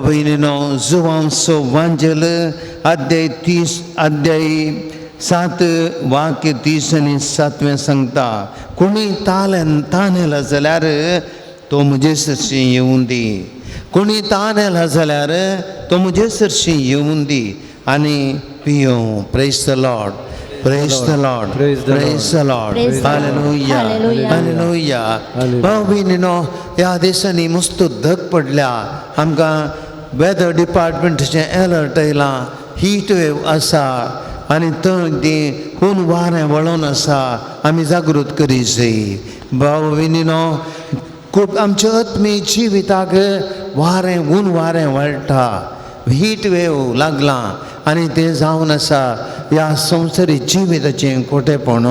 भयणीनो, जुवांचो वांजेल अध्याय 30 अध्याय 7 वाक्य 30 आनी 7वें सांगता, कोणी तानेला जाल्यार तो म्हजे सरशी येवूं दी, कोणी तानेला जाल्यार तो म्हजे सरशी येवूं दी आनी पियों. Praise the Lord, praise the Lord, praise the Lord. Hallelujah, hallelujah. भाव भयणीनो, ह्या दिसांनी मस्त धग पडल्या. आमकां वेदर डिपार्टमेंटाचें एलर्ट येयलां, हीट वेव आसा आनी थंय ती हून वारें वळोन आसा. आमी जागृत करी जाय. भाव भयणीनो, खूब आमच्या आत्मीक जिविताक वारें हून वारें वळटा, हीट वेव लागलां आनी तें जावन आसा ह्या संवसारीक जिविताचें खोटेपण.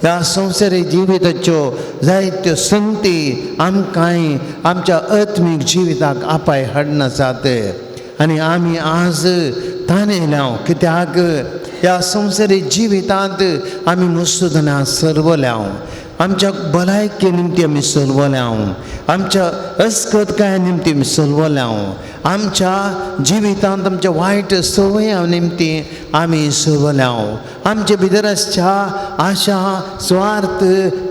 ह्या संवसारीक जिविताच्यो जायत्यो संगती आमकांय आमच्या आत्मीक जिविताक आपाय हाडनासात आनी आमी आज ताणेल्या कित्याक ह्या संवसारीक जिवितांत आमी मस्तुदना सरवल्या, आमच्या भलायके निमती आमी सरवल्या, आमच्या अस्कतकाय निमती आमी सरवल्या, आमच्या जिवितांत आमच्या वायट संवया निमती आमी सरवल्या. आमचे भितर आसच्या आशा, स्वार्थ,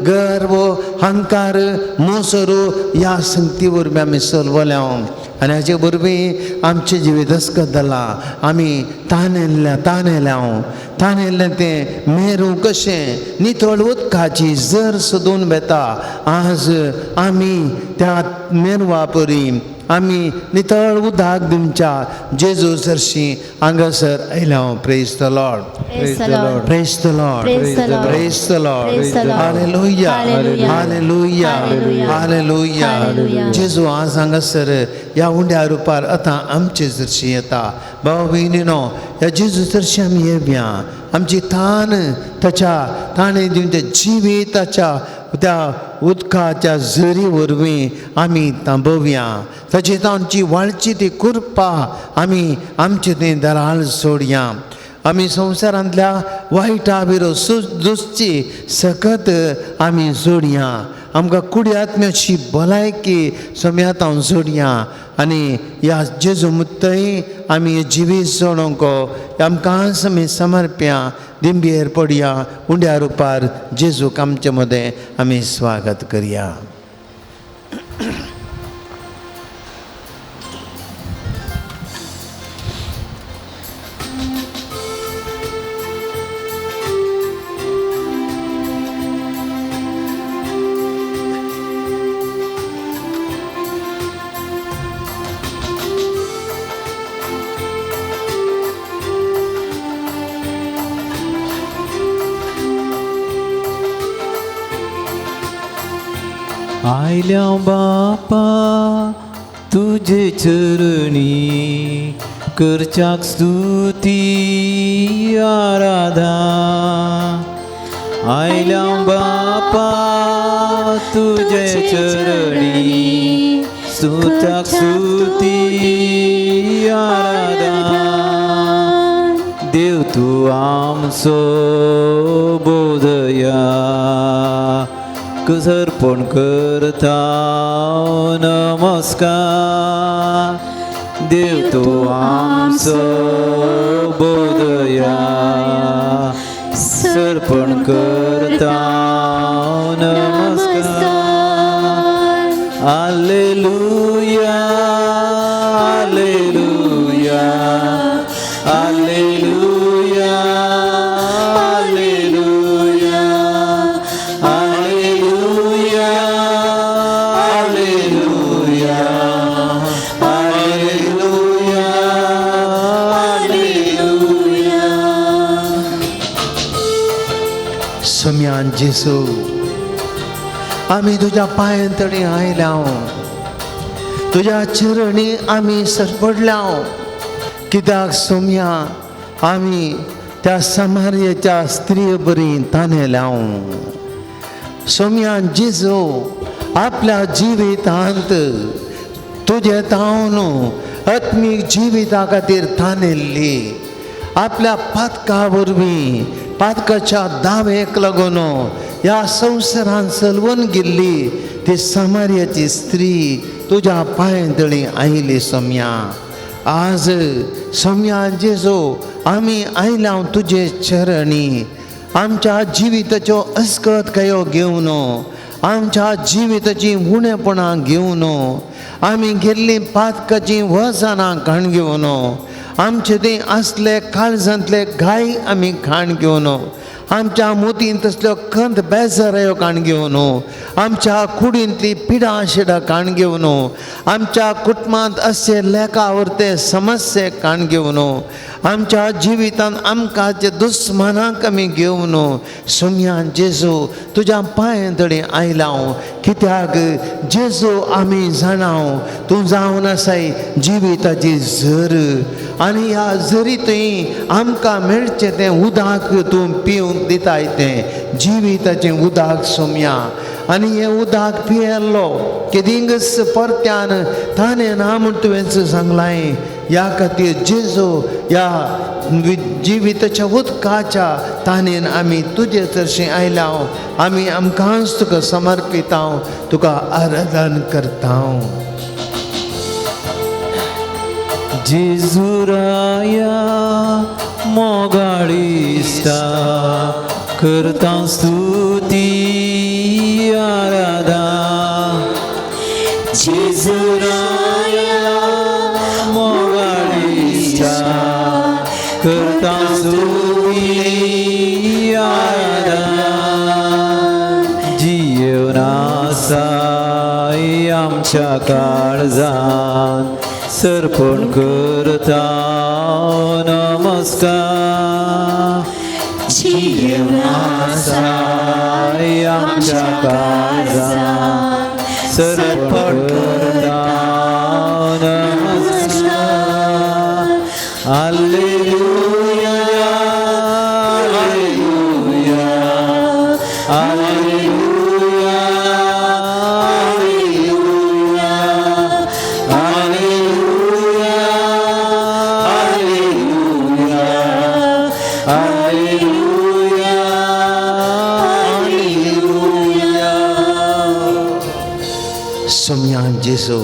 गर्व, अहंकार, मोसरो ह्या संगती वरवीं आमी सरवल्या आनी हाचे वरवीं आमचें जिवीत अस्कत जालां. आमी तानेल्ल्या तानेल्या तानेल्लें तें मेरू कशें नितळ उदकाची जर सोदून वेता. आज आमी त्या मेरवा परी आमी नितळ उदक दिवच्या जेजू सरशी हांगासर आयल्या. Praise the Lord, Praise the Lord. Praise the Lord, Praise the Lord. Praise the Lord. Praise the Lord. Hallelujah, Hallelujah. Hallelujah, Hallelujah. Hallelujah. Hallelujah. जेजू आज हांगासर ह्या उंड्या रुपार आतां आमचे सरशी येता. भाव भयणीनो, ह्या जेजू सरशी आमी येवया. आमची तान ताच्या ताणें दिवच्या जिविताच्या त्या उदकाच्या झरी वरवीं आमी तांबोवया. ताची तांची वाळची ती कृपा आमी आमचे थंय दराळ सोडया. आमी संवसारांतल्या वायटा विरोध दुसची सकत आमी जोडया. आमकां कुडी आत्म्याची भलायकी सम्यात हांव जोडया आनी ह्या जेजू मुत्तय आमी जिवीत जोडोंक आमकां आमी समर्प्या दिंबेर पडया. उंड्या रुपार जेजूक आमचे मदें आमी स्वागत करया. आयल्या बापा तुजे चरणी करच्याक स्तुती आराधा. आयल्या बापा तुजे चरणी स्तुत्याक स्तुती आराधा. देव तूं आमचो बोधया अर्पण करता नमस्कार. देव तूं आमचो बोधया अर्पण करता नमस्कार. Hallelujah, hallelujah, hallelujah, hallelujah, hallelujah, hallelujah, hallelujah, hallelujah. सम्यान जेजू, आमी तुज्या पांयां तडी आयल्या, तुज्या चरणी आमी सरपडल्या. कित्याक सोम्या आमी त्या समार्याच्या स्त्रिये बरी तानेल्या. सोम्या जेजू, आपल्या जिवितांत तुजे तावन आत्मीक जिविता खातीर तानेल्ली आपल्या पातका वरवीं पातकाच्या दावेक लागून ह्या संवसारान सलवून गेल्ली ती समार्याची स्त्री तुज्या पांय तळी आयली सोम्या. आज सोम्या जेजू आमी आयला तुजे चरणी, आमच्या जिविताच्यो अस्कत कयो घेवन, आमच्या जिविताची उणेपणां घेवन, आमी गेल्लीं पातकाचीं वजनां खाण घेवन, आमचे ते आसले काळजांतले घाय आमी खाण घेवन, आमच्या मोतीन तसल्यो खंत बेजारायो काण घेवन, आमच्या कुडींतली पिडा शिडां काण घेवन, आमच्या कुटुंबांत अशे लेखा वरते समस्ये काण घेवन, आमच्या जिवितांत आमकां जे दुस्मानाक आमी घेवन सोम्या जेजू तुज्या पांय तडी आयला. कित्याक जेजू आमी जाणाव तूं जावन आसाय जिविताची झर, आनी ह्या झरी थंय आमकां मेळचें तें उदक तूं पिवंक दिताय, तें जिविताचें उदक सोम्या. आनी हें उदक पियेल्लो केदिंगच परत्यान ताणें ना म्हूण तुवें सांगलां. ह्या खातीर जेजू ह्या जिविताच्या उदकाच्या ताणेन आमी तुजे तशें आयल्या. आमी आमकांच तुका समर्पिता, तुका आराधन करता. जेजुराया मोगाळिस्ता करता स्तुती आराधा, जेजुराया मोगाळिस्ता करता स्तुती आराधा. जियेवन आसाय आमच्या काळजान सर्पण करता नमस्कार, जियेवन आसाय आमच्या काळजान सर्पण करता नमस्कार. Hallelujah, hallelujah, hallelujah, hallelujah, hallelujah, hallelujah, hallelujah. सोम्या जेजू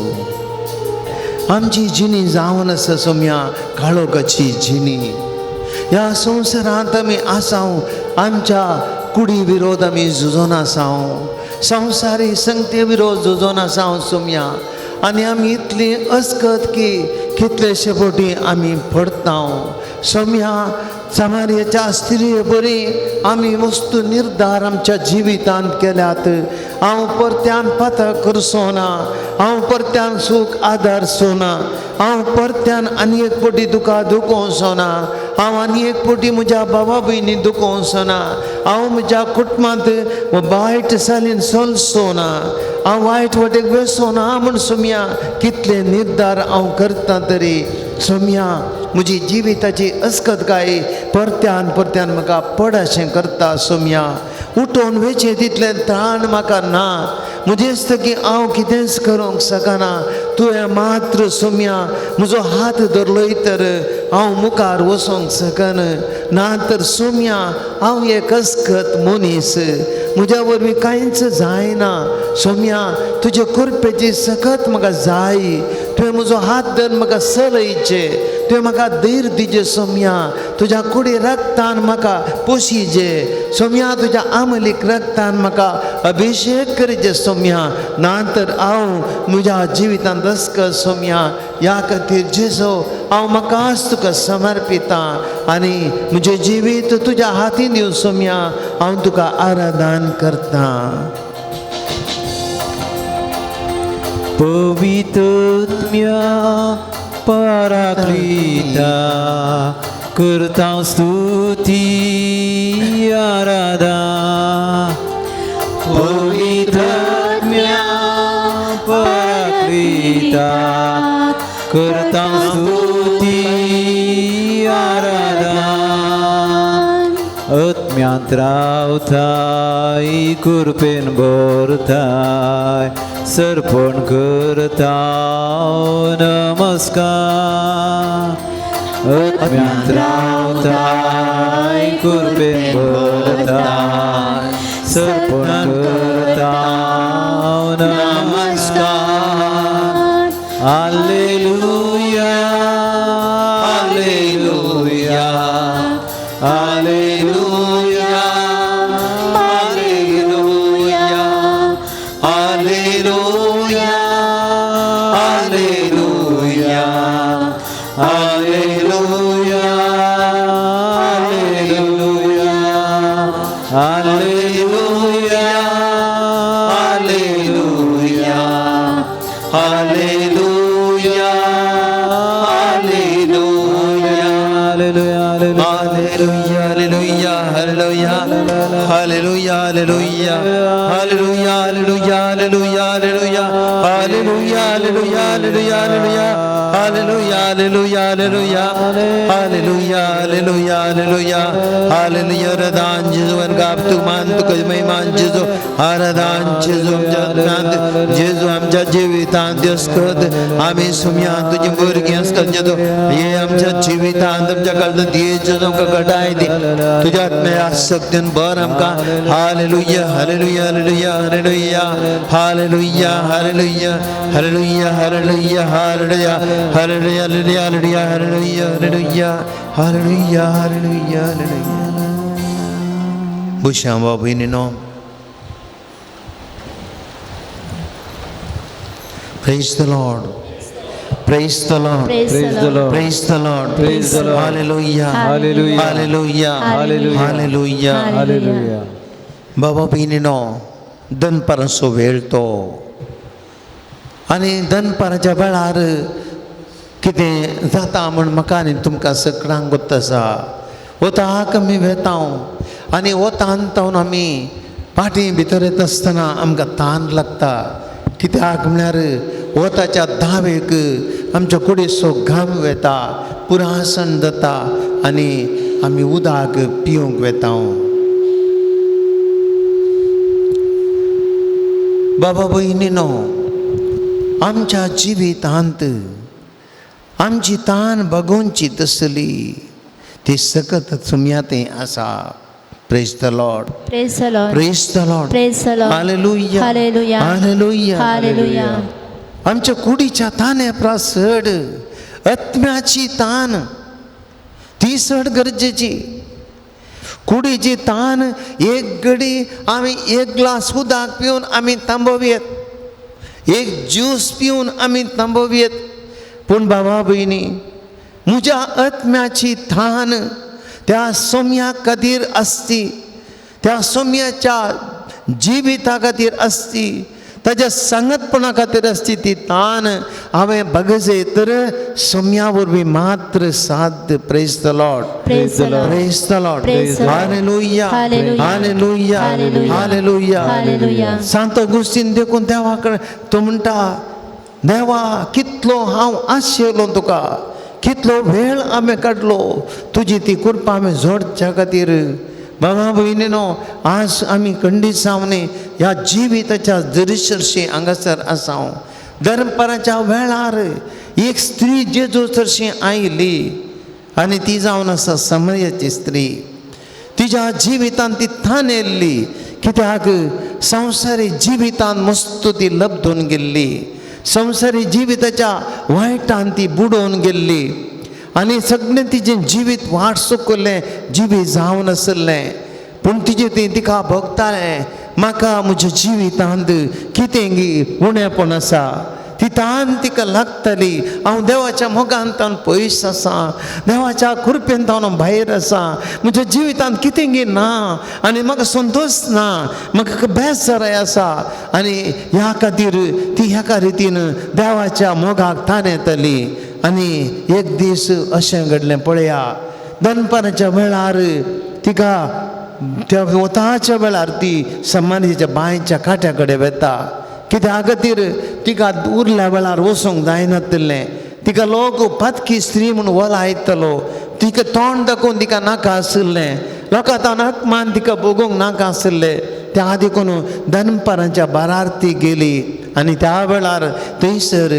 आमची जिणी जावन आसा सोम्या काळोखाची जिणी. ह्या संवसारांत आमी आसाव, आमच्या कुडी विरोध आमी झुजोन आसाव, संवसारी संगते विरोध झुजोन आसाव सोम्या. आनी आमी इतली अस्कत की कितलेशे फावटी आमी पडता सोम्या. समार्याच्या स्त्रिये बरी आमी वस्तू निर्धार आमच्या जिवितांत केल्यात. हांव परत्यान पातक करचो ना, हांव परत्यान सूख आदारचो ना, हांव परत्यान आनी एक फावटी तुका दुखोवचो ना, हांव आनी एक फावटी म्हज्या बाबा भयणी दुखोवचो ना, हांव म्हज्या कुटुंबांत वायट सालीन चलचो ना, हांव वायट वाटेक वेसो ना म्हूण सोम्या कितले निर्धार हांव करता तरी सोम्या म्हजी जिविताची अस्कत काय परत्यान परत्यान म्हाका पड अशें करता सोम्या. उठोवन वेचें तितलें त्राण म्हाका ना, म्हजेच की हांव कितेंच करूंक शकना. तुवें मात्र सोम्या म्हजो हात धरलोय तर हांव मुखार वचोंक शकना, ना तर सोम्या हांव एक अस्कत मनीस, म्हज्या वरवीं कांयच जायना. सोम्या तुजे कृपेची सकत म्हाका जाय, तुवें म्हजो हात धरून म्हाका चलयचें, तुवें म्हाका धैर्य दिचें सोम्या. तुज्या कुडी रक्तान म्हाका पोशिजे सोम्या, तुज्या आमलीक रक्तान म्हाका अभिशेक करचें सोम्या. ना तर हांव म्हज्या जिवितांत अस्कत सोम्या. ह्या खातीर जेजू हांव म्हाकाच तुका समर्पिता आनी म्हजें जिवीत तुज्या हातीन दिवन सोम्या हांव तुका आराधन करता. पवित्रत्म्या पराक्लिता करता स्तुती आराधा, पवित्रत्म्या पराक्लिता करता स्तुती आराधा. आत्म्यांत रावताय कृपेन भरताय सर्पण करता नमस्कार, आत्म्यांत रावताय कृपेन भरताय सर्पण करता नमस्कार. Hallelujah, Hallelujah, hallelujah, hallelujah, hallelujah, hallelujah, hallelujah. Hallelujah, hallelujah, hallelujah, hallelujah, hallelujah, hallelujah, hallelujah, hallelujah, hallelujah, hallelujah, hallelujah, hallelujah, hallelujah, hallelujah, hallelujah, hallelujah, hallelujah, hallelujah, hallelujah. रदान जेजू गाप तू मान तुका महिमान जेजू, आराधान जेजू आमच्या आत्म्यांत, जेजू आमच्या जिवितांत दिसकत आमी सुमया तुजी भुरगीं आसतात जेजू, हे आमच्या जिवितांत आमच्या कळटा दी जेजू आमकां घटाय दी तुज्या आत्म्या शक्तीन भर आमकां. Hallelujah, hallelujah, hallelujah, hallelujah, hallelujah, hallelujah, hallelujah, hallelujah, hallelujah, hallelujah, hallelujah, hallelujah, hallelujah, hallelujah, hallelujah, hallelujah. बुशां बाबू Praise the Lord. Praise the Lord. Praise the Lord. Praise the Lord. Praise the Lord. Hallelujah. Hallelujah. Hallelujah. Hallelujah. Hallelujah. Hallelujah. बाबा भयणीनो, दनपाराचो वेळ तो आनी दनपाराच्या वेळार कितें जाता म्हूण म्हाका आनी तुमकां सगळ्यांक गोत्त आसा. वताक आमी वेता आनी वतान तावन आमी पाटी भितर येता आसतना आमकां तान लागता. कित्याक म्हळ्यार वताच्या दावेक आमच्या कुडीचो घाम वेता, पुरासण जाता आनी आमी उदक पिवंक वेता. बाबा भयणीनो, आमच्या जिवितांत आमची तान भगोवची तसली ती सकत सुमया तें आसा. Praise the Lord. Praise the Lord. Praise the Lord. Praise the Lord. Hallelujah. Hallelujah. Hallelujah. Hallelujah. आमच्या कुडीच्या ताने प्रास चड आत्म्याची तान ती चड गरजेची. कुडीची तान एक घडी आमी एक ग्लास उदक पिवन आमी थांबोवयेत, एक ज्यूस पिवन आमी थांबोवयेत, पूण बाबा भयणी म्हज्या आत्म्याची तान त्या सोम्या खातीर आसती, त्या सोम्याच्या जिविता खातीर आसती, ताज्या सांगतपणा खातीर आसती. ती तान हांवें बगजे तर सोम्या वरवीं मात्र साध्य. Praise the Lord. Praise the Lord. Praise the Lord. Praise the Lord. Hallelujah. Hallelujah. Hallelujah. Hallelujah. Hallelujah. Hallelujah. सांत ऑगुस्तीन देखून देवा कडेन तो म्हणटा, देवा कितलो हांव आशेलो तुका, कितलो वेळ आमी काडलो तुजी ती कृपा आमी जोडच्या खातीर. बाबा भयणीनो, आज आमी कंडिसांवनी ह्या जिविताच्या दरिसरशी हांगासर आसा. दनपाराच्या वेळार एक स्त्री जेजू सरशी आयली आनी ती जावन आसा समयाची स्त्री. तिज्या जिवितान ती थान येयल्ली, कित्याक संवसारी जिवितान मस्त ती लब्दून गेल्ली, संवसारी जिविताच्या वायटान ती बुडोवन गेल्ली आनी सगळें तिजें जिवीत वाट चुकल्लें जिवीत जावन आसलें. पूण तिजें तें तिका भोगतालें, म्हाका म्हज्या जिवितांत कितें गी उणेपण आसा. ती तान तिका लागताली, हांव देवाच्या मोगान तावन पयस आसा, देवाच्या कृपेन तावन भायर आसा, म्हज्या जिवितांत कितें गी ना आनी म्हाका संतोश ना, म्हाका बेजाराय आसा. आनी ह्या खातीर ती ह्या रितीन देवाच्या मोगाक तान येताली. आनी एक दीस अशें घडलें पळया, दनपाराच्या वेळार तिका त्या वताच्या वेळार ती समानीच्या बांयच्या काट्या कडेन वेता. कित्या खातीर तिका उरल्या वेळार वचूंक जायनातिल्लें. तिका लोक पातकी स्त्री म्हूण वलायतलो, तिका तोंड दाखोवन तिका नाका आशिल्लें, लोकां तावन अपमान तिका भोगूंक नाका आशिल्लें. त्या देखून दनपारांच्या बारार ती गेली आनी त्या वेळार थंयसर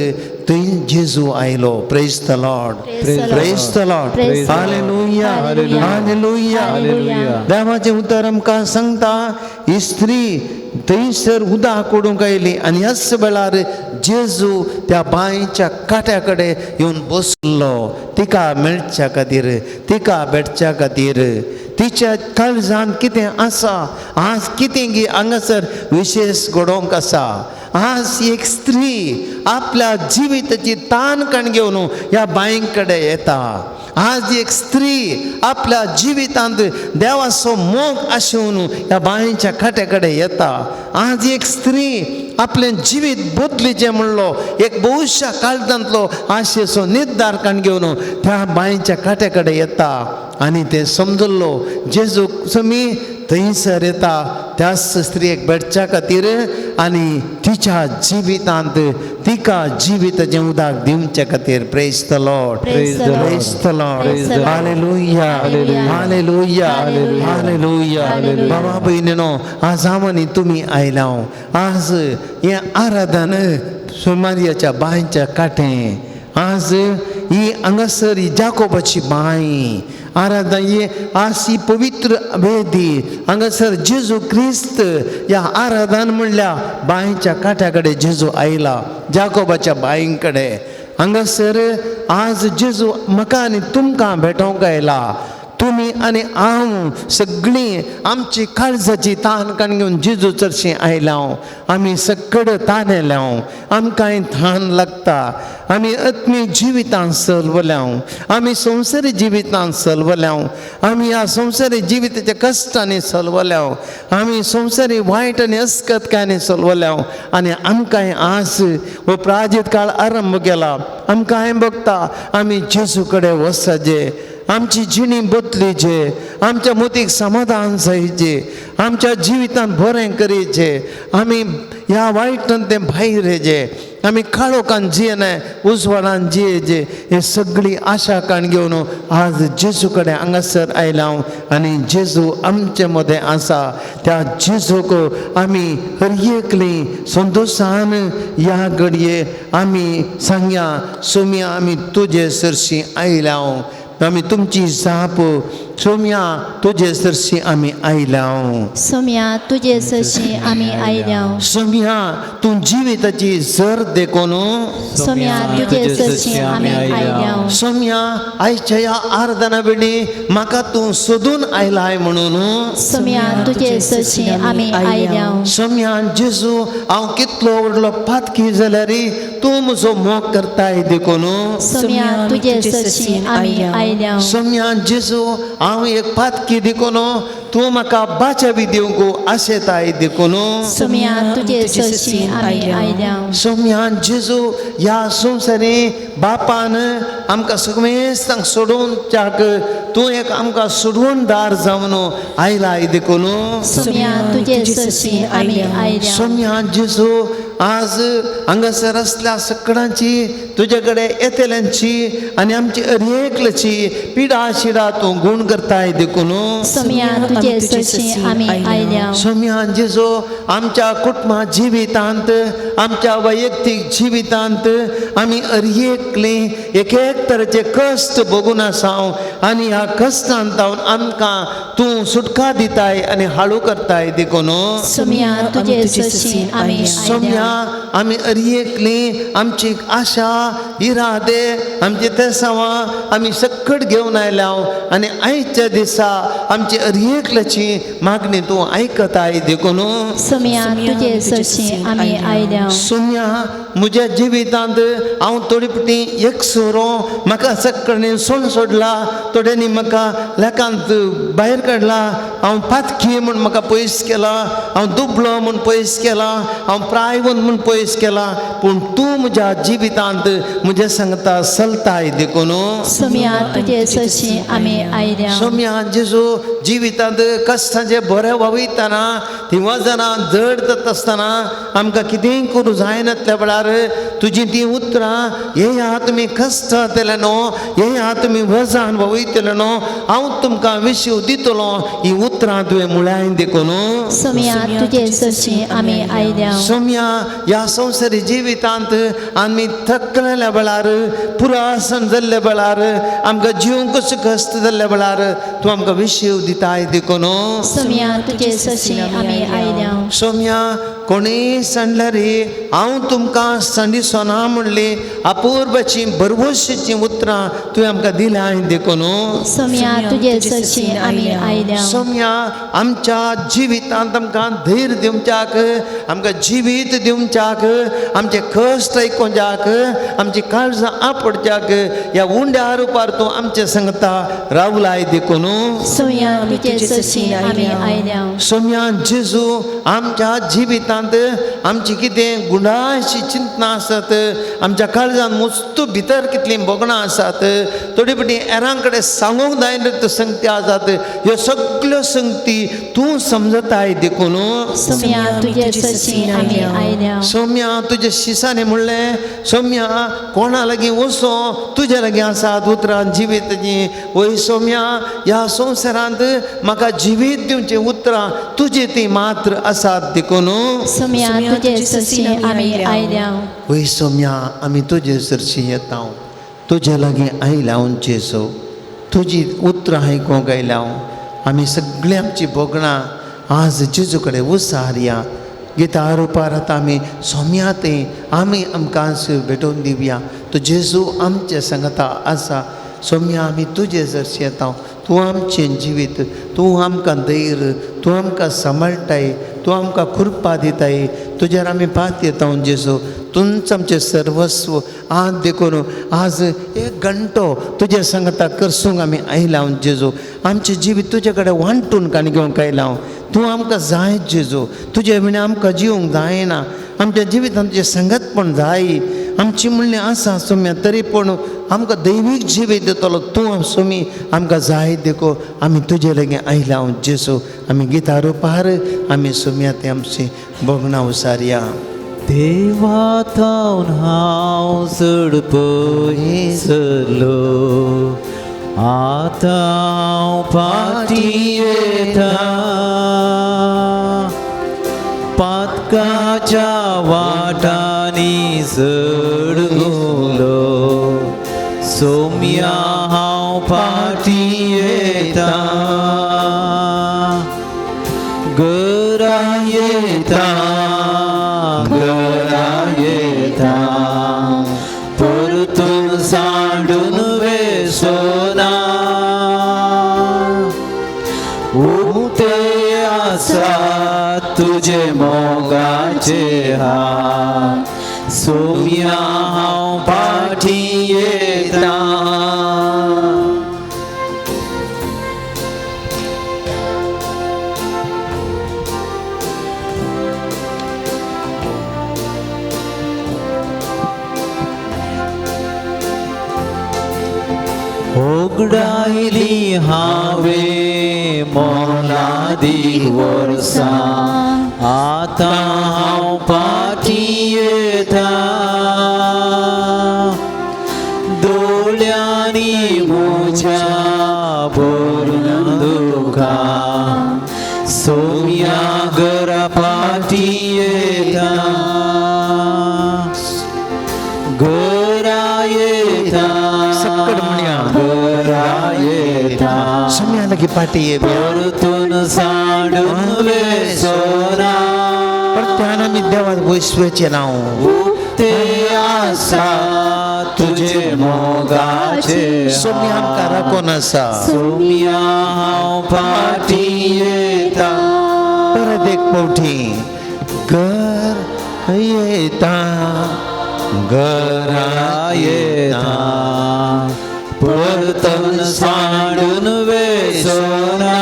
थंय जेजू आयलो. Praise the Lord. Praise the Lord. Hallelujah. Hallelujah. देवाचें उतर आमकां सांगता, ही स्त्री थंयसर उदक ओडूंक आयली आनी ह्याच वेळार जेजू त्या बांयच्या काट्या कडेन येवन बसलो, तिका मेळच्या खातीर, तिका भेटच्या खातीर। तिच्या काळजान कितें आसा, आज कितें गी हांगासर विशेश घडोवंक आसा। आज एक स्त्री आपल्या जिविताची ताण काण घेवन ह्या बांय कडेन येता। आज एक स्त्री आपल्या जिवितांत देवाचो मोग आशिवन ह्या बांयच्या काट्या कडेन येता। आज एक स्त्री आपलें जिवीत बदलीचें म्हणलो एक भविश्या काळजांतलो आशेचो निर्धार काण घेवन त्या बांयच्या काट्या कडेन येता आनी ते समजल्लो जेजू समी थंयसर येता त्याच स्त्रियेक भेटच्या खातीर आनी तिच्या जिवितांत तिका जिविताचें उदक दिवच्या खातीर। Praise the Lord, Praise the Lord. Praise the Lord, Praise the Lord. Hallelujah, hallelujah, hallelujah. Hallelujah. बाबा भयणीनो, आज हांव आनी तुमी आयला। आज हें आराधन सुमारियाच्या बांयच्या कांठे, आज ही हांगासर ही जाकोबाची बांय आराधना, ही आज ही पवित्र वेदी हांगासर जेजू क्रिस्त ह्या आराधन म्हणल्या बांयच्या कांठ्या कडेन जेजू आयला, जाकोबाच्या बांय कडेन। हांगासर आज जेजू म्हाका आनी तुमकां भेटोवंक आयला। तुमी आनी हांव सगळीं आमची काळजाची तान काण घेवन जेजू चडशीं आयल्या। आमी सगळे तानेल्या, आमकांय थान लागता। आमी आत्मीक जिवितान सलवल्या, आमी संवसारी जिवितान सलवल्या, आमी ह्या संवसारी जिविताच्या कश्टांनी सलवल्या, आमी संवसारी वायट आनी अस्कतकायांनी सलवल्या आनी आमकांय आज हो प्राजीत काळ आरंभ केला। आमकांय बघता आमी जेजू कडेन वचचे, आमची जिणी बदलीचे, आमच्या मोतीक समाधान जायचे, आमच्या जिवितान बरें करीचे, आमी ह्या वायटान तें भायर येचे, आमी काळोखान जियेनाय उजवाडान जियेचे। हे सगळी आशा काण घेवन आज जेजू कडेन हांगासर आयला आनी जेजू आमचे मदें आसा। त्या जेजूक आमी हर एकली संतोशान ह्या घडये आमी सांगया, सोम्या आमी तुजे सरशी आयल्या, आमी तुमची जाप सोम्या तुजे सरशी आमी आयल्या, सोम्या तुजे सरशी आमी आयल्या, सोम्या तूं जिविताची जर देखून, सोम्या तुजे सरशी आमी आयल्या, सोम्या आयच्या ह्या आराधना वेळी म्हाका तूं सोदून आयलाय म्हणून, सोम्या तुजे सरशी आमी आयल्या, सोम्या जेजू हांव कितलो व्हडलो पातकी जाल्यार तूं म्हजो मोग करताय देखून, सोम्या तुजे सरशी आमी आयल्या, सोम्या जेजू हांव एक पातकी देखून तूं म्हाका बाचावी दिवंक आशेताय देखून, सोम्या तुजे सरशी आमी आयल्या, सोम्या जेजू ह्या संवसारी बापान आमकां सगळें सोडून च्याक तूं एक आमकां सोडून दार जावन आयलाय देखून, सोम्या तुजे सरशी आमी आयल्या, सोम्या जेजू आज हांगासर आसल्या सगळ्यांची तुजे कडेन येतल्यांची आनी आमची अरेकल्याची पिडा शिडा तूं गूण करताय देखून, सोम्या तुजे सरशी आमी आयल्या, सोम्या जेजू आमच्या कुटुंबा जिवितांत, आमच्या वैयक्तीक जिवितांत आमी अरेकली एक एक तरेचे कश्ट भोगून आसा आनी ह्या कश्टांत आमकां तूं सुटका दिताय आनी हाळू करताय देखून, सोम्या तुजे सरशी आमी आयल्या, सोम्या आमी अरेकली आमची आशा इरादे आमचे तेसांवां आमी सकट घेवन आयल्या आनी आयच्या दिसा आमची अरेकल्याची मागणी तूं आयकताय देखून, सोम्या तुजे सरशी आमी आयल्या, सोम्या म्हज्या जिवितांत हांव थोडी फावटी एकसुरो, म्हाका सगळ्यांनी सोड सोडला, थोड्यांनी म्हाका लेखांत भायर काडला, हांव पातकी म्हूण म्हाका पयस केला, हांव दुबळो म्हूण पयस केला, हांव प्रायवंत म्हूण पयस केला, पूण तूं म्हज्या जिवितांत म्हज्या सांगता चलताय देखून, सोम्या तुजे सरशी आमी आयल्या, सोम्या जेजू जिवितांत कश्टांचे बरें वावयतना ती वजनां जड जाता आसतना आमकां कितेंय करूं जायनातल्या वेळार तुजी ती उतरां येया तुमी कश्ट जातले न्हू, येया तुमी वजन वावयतले न्हू, हांव तुमकां विशीव दितलो, ही उतरां तुवें मुळाय देखून, सोम्या तुजे सरशी आमी आयल्या, सोम्या ह्या संवसारी जिवितांत आमी थकलेल्या वेळार, पुरासन जाल्ल्या वेळार, आमकां जिवंकच कश्ट जाल्ल्या वेळार तूं आमकां विशीव दिताय देखून, सोम्या तुजे सरशी आमी आयल्या, सोम्या कोणीय सांडल्यार हांव तुमकां सांडिसोना म्हणली अपूर्वाची भरवशाचीं उतरां तुवें आमकां दिल्याय देखून सोम्या तुजे सरशी आमी आयल्या. सोम्या आमच्या जिवितांत आमकां धैर्य दिवच्याक, आमकां जिवीत दिवच्याक, आमचे कश्ट आयकोच्याक, आमची काळजां आपडच्याक ह्या उंड्या रुपार तूं आमचे सांगता रावलाय देखून सोम्या तुजे सरशी आमी आयल्या. सोम्या जेजू आमच्या जिवितांत आमची कितें गुणाशी चिंतना आसत, आमच्या काळजान मुस्तू भितर कितलीं भोगणां आसात, थोडी फावटी हेरां कडेन सांगूंक जायना त्यो संगती आसात, ह्यो सगल्यो संगती तूं समजताय देखून सोम्या तुजे सरशी आमी आयल्या. सोम्या तुज्या शिसांनी म्हणलें सोम्या कोणा लागीं वचो तुज्या लागीं आसात उतरां जिवीत वय सोम्या ह्या संवसारांत म्हाका जिवीत दिवचीं उतरां तुजी ती मात्र आसात देखून सोम्या तुजे सरशी आमी आयल्या. वय सोम्या आमी तुजे सरशी येता, तुज्या लागीं आयल्या जेजू, तुजी उतरां आयकूंक आयल्या. आमी सगळीं आमची भोगणां आज जेजू कडेन उसारया. गिता रुपार आतां आमी सोम्या ते आमी आमकां भेटोवन दिवया. तो जेजू आमचे सांगता आसा. सोम्या आमी तुजे सरशी येता, तूं आमचें जिवीत, तूं आमकां धैर्य, तूं आमकां सांबाळटाय, तूं आमकां कृपा दिताय. तुजेर आमी पात येता जेजू, तूंच आमचें सर्वस्व. आज देखून आज एक घंटो तुजे सांगता करसूंक आमी आयला जेजू. आमचें जिवीत तुजे कडेन वांटून काणी घेवंक आयला. तूं आमकां जाय जेजू, तुजे विणें आमकां जिवंक जायना. आमच्या जिवितांत तुजें संगतपण जाय. आमची म्हणलें आसा सोम्या, तरी पूण आमकां दैवीक जिवीत दितलो तूं सोमी, आमकां जाय देखो आमी तुजे लागीं आयला जेजू. आमी गिता रुपार आमी सोम्या ते आमची भोगणां उसारया. देवा थावन हांव चड पयसलो, आतां हांव फाटीं येता. पातकाच्या वाटांनी चड घुलो, सोम्या हांव फाटीं येता. घरा येता, घरा येता, परतून सांडून वेसना. उक्ते आसा तुजे मोगाचे हात, सोम्या हांव फाटीं येता. होगडायली हांवें मोलादीक वर्सां, आतां हांव फाटीं येता. दोळ्यांनी म्हज्या भरून दुकां, सोम्या घरा फाटीं येता. घरा येता, घरा येता, सोम्या लागीं फाटीं येवया. परतून सांडून वेसना. परत्यान आमी देवाक वयसवेचें नांव. उक्ते आसा तुजे मोगाचे, सोम्या आमकां राखून आसा. सोम्या हांव फाटीं येता. परत एक फावटी घर येता, घरा येता, परतून सांडून वेसना.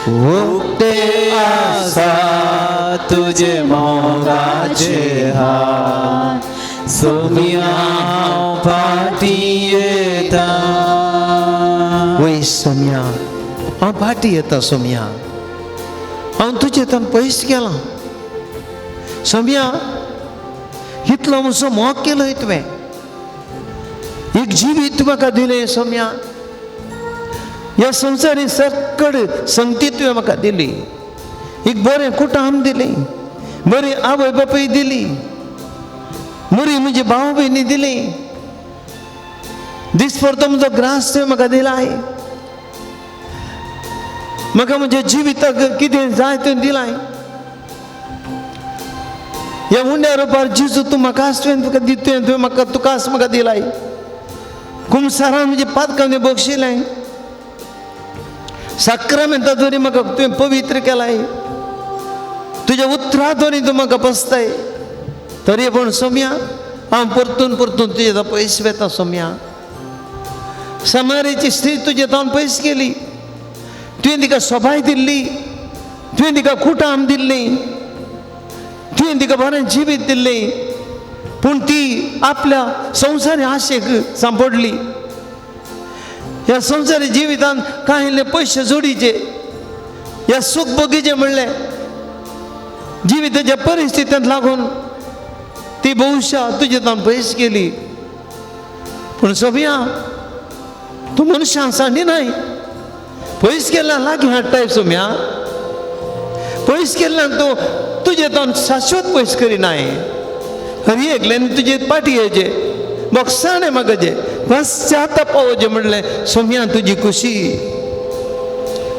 उक्ते आसा तुजे मोगाचे हात, सोम्या हांव फाटीं येता. वय सोम्या हांव फाटीं येता. सोम्या हांव तुजे थंय पयस गेलां. सोम्या इतलो म्हजो मोग केलो तुवें, एक जिवीत म्हाका दिलें सोम्या. ह्या संवसारी सकड संगती तुवें म्हाका दिली, एक बरें कुटाम दिलें, बरी आवय बापूय दिली, बरी म्हजी भाव भयणी दिली, दिसभर तो म्हजो ग्रास तुवें म्हाका दिलाय. म्हाका म्हज्या जिविताक कितें जाय तें दिलाय. ह्या उंड्या रुपार जेजू तूं म्हाकाच तुवें तुका दितूं, तुवें म्हाका तुकाच म्हाका दिलाय. कुमसारान म्हजे पातकां तुवें बक्षिलें, साक्रामेंता द्वारे म्हाका तुवें पवित्र केलाय, तुज्या उतरा द्वारे तूं म्हाका पसताय. तरी पूण सोम्या हांव परतून परतून तुजे पयस वेता सोम्या. समारेची स्त्री तुजे तावन पयस गेली, तुवें तिका सोबाय दिल्ली, तुवें तिका कुटाम दिल्ली, तुवें तिका बरें जिवीत दिल्लें, पूण ती आपल्या संवसारी आशेक सांपडली. ह्या संवसारी जिवितांत कांय इल्ले पयशे जोडीचे, ह्या सूख बगीचे म्हणलें जिविताच्या परिस्थितींत लागून ती बहुशा तुजे तावन पयस गेली. पूण सोबिया तूं मनशां सांडी न्हय, पयस गेल्ल्यान लागीं हाडटाय सोम्या, पयस गेल्ल्यान तूं तुजे तावन शाश्वत पयस करिनाय. हरी एकल्यान तुजे पाटी येचे बोगसाणें म्हाका जे पश्चाताप पावोचें म्हणलें सोम्या तुजी खुशी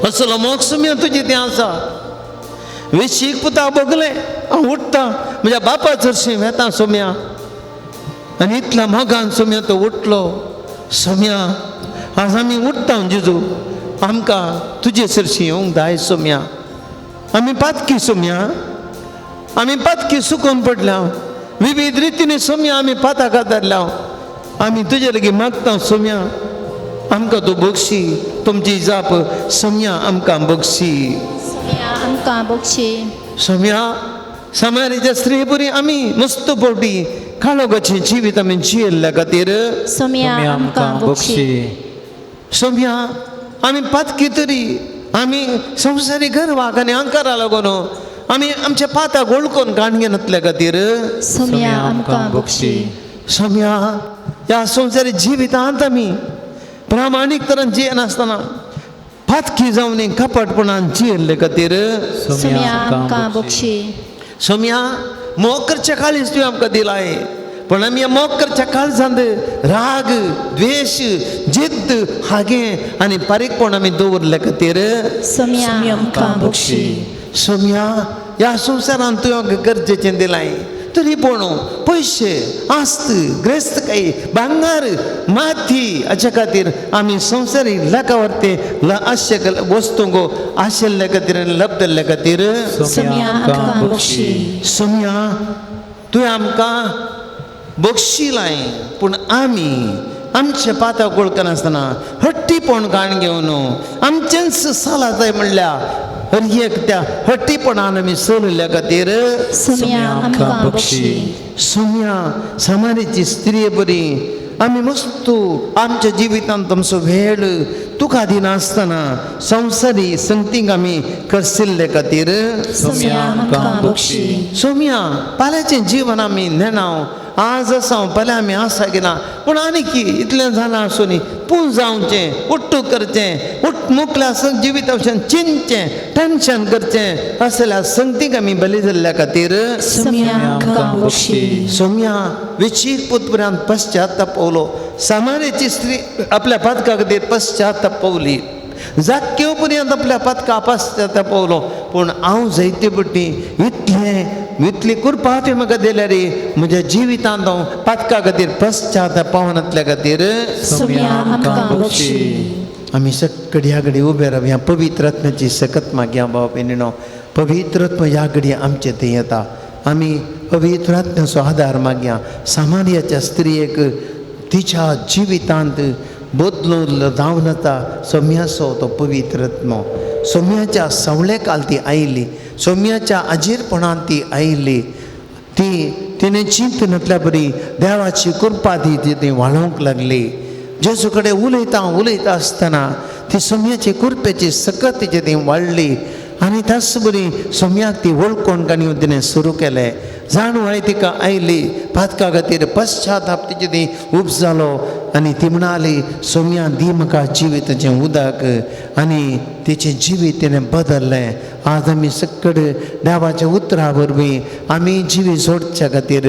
असलो मोग सोम्या तुजी तें आसा. वेशीक पुता भोगलें हांव उठ्ठा म्हज्या बापा चडशीं वेता सोम्या, आनी इतल्या मोगान सोम्या तो उठलो. सोम्या आज आमी उठ्ठा जेजू, आमकां तुजे सरशीं येवंक जाय सोम्या. आमी पातकी सोम्या, आमी पातकी सुकोवन पडल्या, विविध रितीनी सोम्या आमी पाताका धरल्या. आमी तुजे लागीं मागता सोम्या, आमकां तूं बक्षी. तुमची जाप सोम्या आमकां बक्षी, सोम्या आमकां बक्षी. सोम्या समारीच्या स्त्री पुरी आमी मस्त पोटी काळोगाचें जिवीत आमी जियेल्ल्या खातीर सोम्या आमकां बक्षी. सोम्या आमी पातकी तरी आमी संवसारी गर्वाक आनी अहंकारा लागून आमी आमच्या पाताक वळखून काण घेनातल्या खातीर सोम्या आमकां बक्षी. सोम्या ह्या संवसारी जिवितांत आमी प्रामाणीक तरान जियेनासतना पातकी जावन कपटपणान जियेल्ले खातीर सोम्या आमकां बक्षी. सोम्या मोग करच्या काळीज तुवें आमकां दिलाय, पूण आमी ह्या मोग करच्या काळजांत राग, द्वेश, जिद्द, हागे आनी बारीकपण आमी दवरले खातीर सोम्या आमकां बक्षी. सोम्या ह्या संवसारांत तुवें आमकां गरजेचें दिलाय, तरी पूण पयशे, आस्त, ग्रेस्तकाय, भांगार, माती हाच्या खातीर आमी संवसारी लेखावरते आशे वस्तूंक आशिल्ल्या खातीर आनी लब्दल्ल्या खातीर सोम्या आमकां बक्षी. सोम्या तुवें आमकां बक्षिलाय, पूण आमी आमचे पाताक वळखनासतना हट्टीपण काण घेवन आमचेंच साला जाय म्हणल्या हर एक त्या हट्टीपणान आमी चलिल्ल्या खातीर सोम्या आमकां बक्षी. सोम्या समारेची स्त्री बरी आमी मस्तू आमच्या जिवितांत तुमचो वेळ तुका दिनासतना संवसारी संगतीक आमी करसिल्ले खातीर सोम्या आमकां बक्षी. सोम्या फाल्यांचें जिवन आमी नेणाव आज आसा फाल्यां आमी आसा की ना, पूण आनी की इतलें जालां आसूं पूण जावचें, उट्टू करचें, उठ मुकल्या जिविता भशेन चिंतचें, टेंशन करचें असल्या संगतीक आमी बली जाल्ल्या खातीर सोम्या आमकां बक्षी. सोम्या वेचीक पुतपर्यांत पश्चाताप पावलो. सामारेची स्त्री आपल्या पातका खातीर पश्चाताप पावली, जाक्यो पर्यंत आपल्या पातका पश्चाताप पावलो. पूण हांव जायते पट्टी इतलें इतली कृपा तुवें म्हाका दिल्या रे, म्हज्या जिवितांत हांव पातका खातीर पश्चाताप पावनातल्या खातीर सोम्या आमकां बक्षी. आमी सगळी ह्या घडी उबे रावया, पवित्र आत्म्याची सकत मागया. भाव भयणीनो, पवित्र आत्मा ह्या घडी आमचे थंय येता, आमी पवित्र आत्म्याचो आदार मागया. सामार्याच्या स्त्रियेक तिच्या जिवितांत बदलून जावन येता सोम्याचो तो पवित्र आत्मो. सोम्याच्या सवळेकाल ती आयली, सोम्याच्या आजीरपणान ती आयली, ती तिणें चिंतनातल्या बरी देवाची कृपा ती ती वाळोवंक लागली. जेजू कडेन उलयता उलयता आसतना ती सोम्याची कृपेची सकत तिचे ती वाडली आनी त्याच बरी सोम्याक ती वळखून काणी तिणें सुरू केलें. जाणवाय तिका आयली, पातका खातीर पश्चाताप तिचे ती उब जालो आनी ती म्हणाली सोम्या दी म्हाका जिविताचें उदक. आनी तिचें जिवीत तिणें बदल्लें. आज आमी सकड देवाच्या उतरा वरवीं आमी जिवीत जोडच्या खातीर,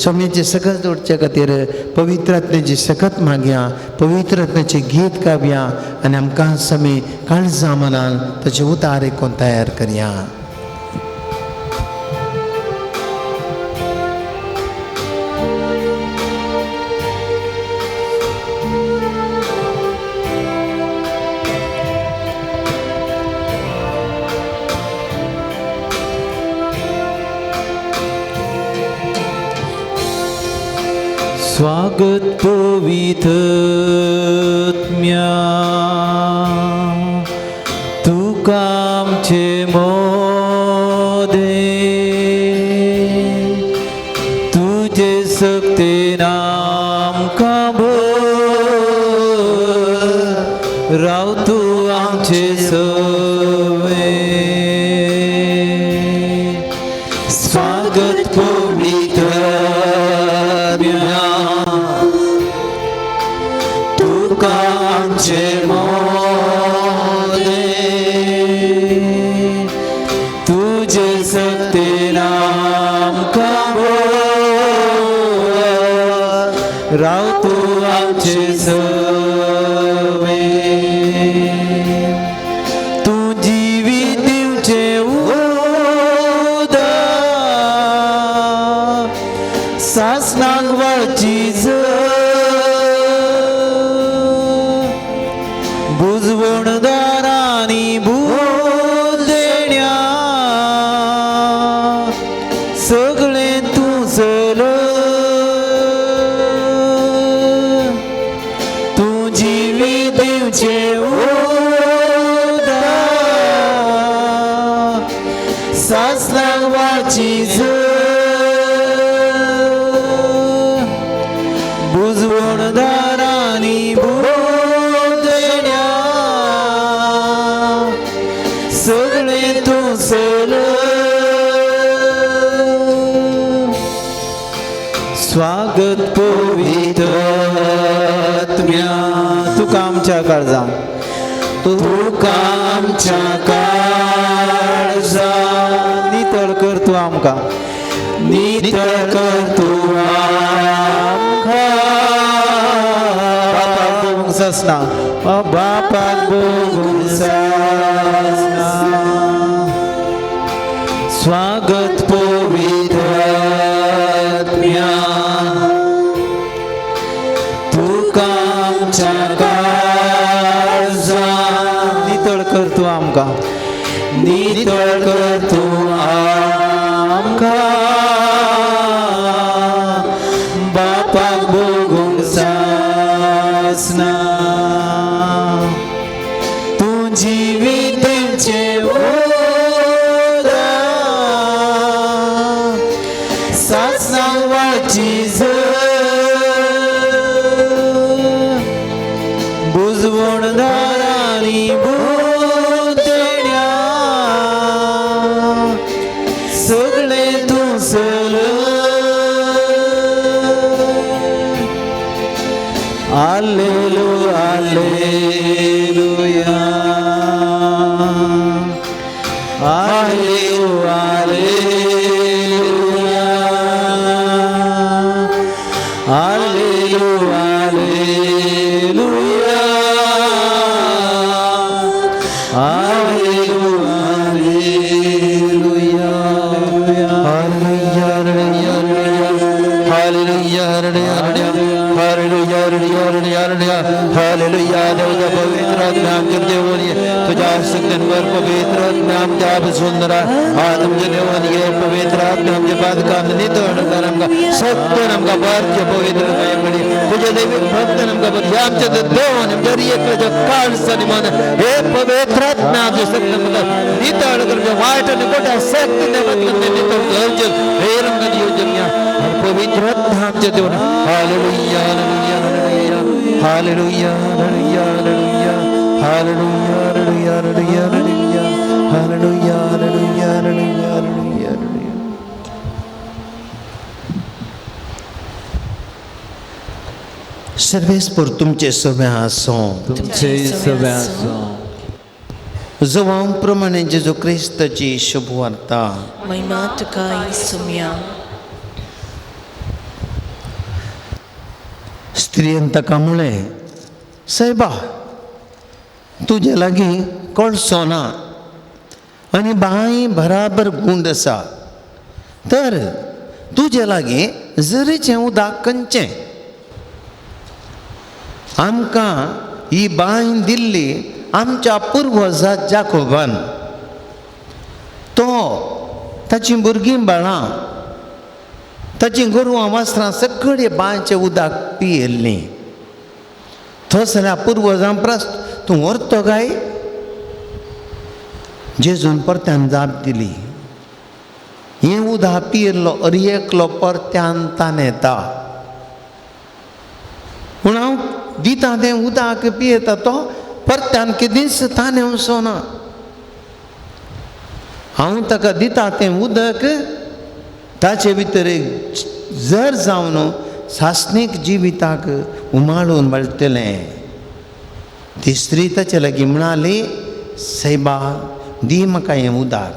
सोम्याचें सकत जोडच्या खातीर पवित्र आत्म्याची सकत मागया, पवित्र आत्म्याचें गीत गावया आनी आमकां आमी काळजा मनान ताचें उतार आयकून तयार करया. स्वागत पवित्रत्म्या तुका आमचे मोदे, तुजे सक्तेन आमकां भर, राव तूं आमचे सवे. स्वागत पवित्रत्म्या तुका आमचे मोदे, तुजे सक्तेन आमकां भर, राव तूं आमचे सवे. तूं जिवीत दिवचें उदक, सासणाक वाळची बुजवणदारांनी भूल देण्या, सगळें तूं चल. तूं जिवीत दिवचें उदक, सासणाक वाळची बुजवणदारांनी भूल देण्या, सगळें तूं चल. स्वागत पवित्रत्म्या तुका आमच्या काळजान, तुका आमच्या काळजान, नितळ कर तूं आमकां, नितळ कर तूं आमकां. बापाक भोगूंक सासना, बापाक भोगूंक सासना. स्वागत पवित्रत्म्या तुका आमच्या काळजान, नितळ कर तूं आमकां, नितळ कर तूं आमकां. बापाक भोगूंक सासना, तूं जिवीत दिवचें उदक, सासणाक वाळची बुजवणदारांनी भूल देण्या, सगळें तूं चल. आलेलु आलेलुया, आलेलु आलेलुया, आलेलु आलेलुया, आलेलु alleluia. Hallelujah hallelujah hallelujah hallelujah. देवच्या पवित्र आत्म्या आमच्या देवून ये, तुझ्या शक्तींवर पवित्र आत्म्या आमच्या सुंदर आमच्या देवून ये. पवित्र आत्म्या आमच्या पातकां नितळ कर आमकां, सत्य आमकां बारचे पवित्र पडी तुझ्या दैवीक भक्त आमकां बरी आमच्या देवून आमच्या एकल्याच्या काळस आनी मन हे पवित्र आत्म्या आमच्या शक्ती आमकां नितळ कर. वायट आनी खोट्या शक्ती नितळ करचें हे आमकां दिवचें पवित्र आत्म्या आमच्या देवून. Hallelujah hallelujah hallelujah hallelujah hallelujah hallelujah hallelujah. Hallelujah, hallelujah, hallelujah, hallelujah. सर्वेस्पर तुमचे सगळें आसूं. तुमचे सगळे आसूं. जवां प्रमाणे जेजू क्रिस्ताची शुभवार्ता. महिमा तुका येसुम्या. स्त्रियेन ताका म्हळें, सायबा, तुजे लागीं कळसो ना आनी बांय बराबर गुंड आसा, तर तुजे लागीं जरीचें उदक खंयचें? आमकां ही बांय दिल्ली आमच्या पुर्वजा जाकोबान, तो ताचीं भुरगीं बाळां ताचीं गोरवां वासरां सगळीं बांयचें उदक पियेल्लीं. थंयसरल्या पुर्वजां परस तूं व्हरतो काय? जेजून परत्यान जाप दिली, हें उदक पियेल्लो अर एकलो परत्यान तानेता, पूण हांव दिता तें उदक पियेता तो परत्यान केदींच तानेवचो ना. हांव ताका दिता तें उदक ताचे भितर एक जर जावन सासणीक जिविताक उमाळून मेळटलें. ती स्त्री ताचे लागीं म्हणाली, सायबा, दी म्हाका हें उदक,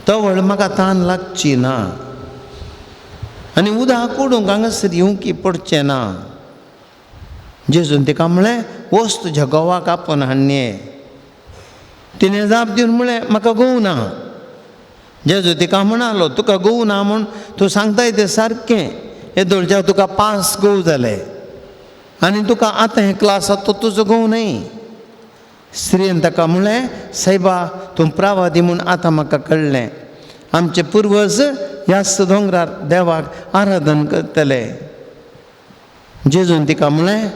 तवळ म्हाका तान लागची ना आनी उदक उडूंक हांगासर येवंकी पडचें ना. जेजून तिका म्हळें, वच तुज्या घोवाक आपोवन हाडये. तिणें जाप दिवन म्हळें, म्हाका घोव ना. जेजू तिका म्हणालो, तुका घोव ना म्हूण तूं सांगताय तें सारकें, येदोळच्या तुका 5 घोव जाले आनी तुका आतां हें क्लास आसा तो तुजो घोव न्हय. स्त्रियेन ताका म्हळें, सायबा, तूं प्रावादी म्हूण आतां म्हाका कळ्ळें. आमचे पुर्वज ह्याच दोंगरार देवाक आराधन करतले. जेजून तिका म्हळें,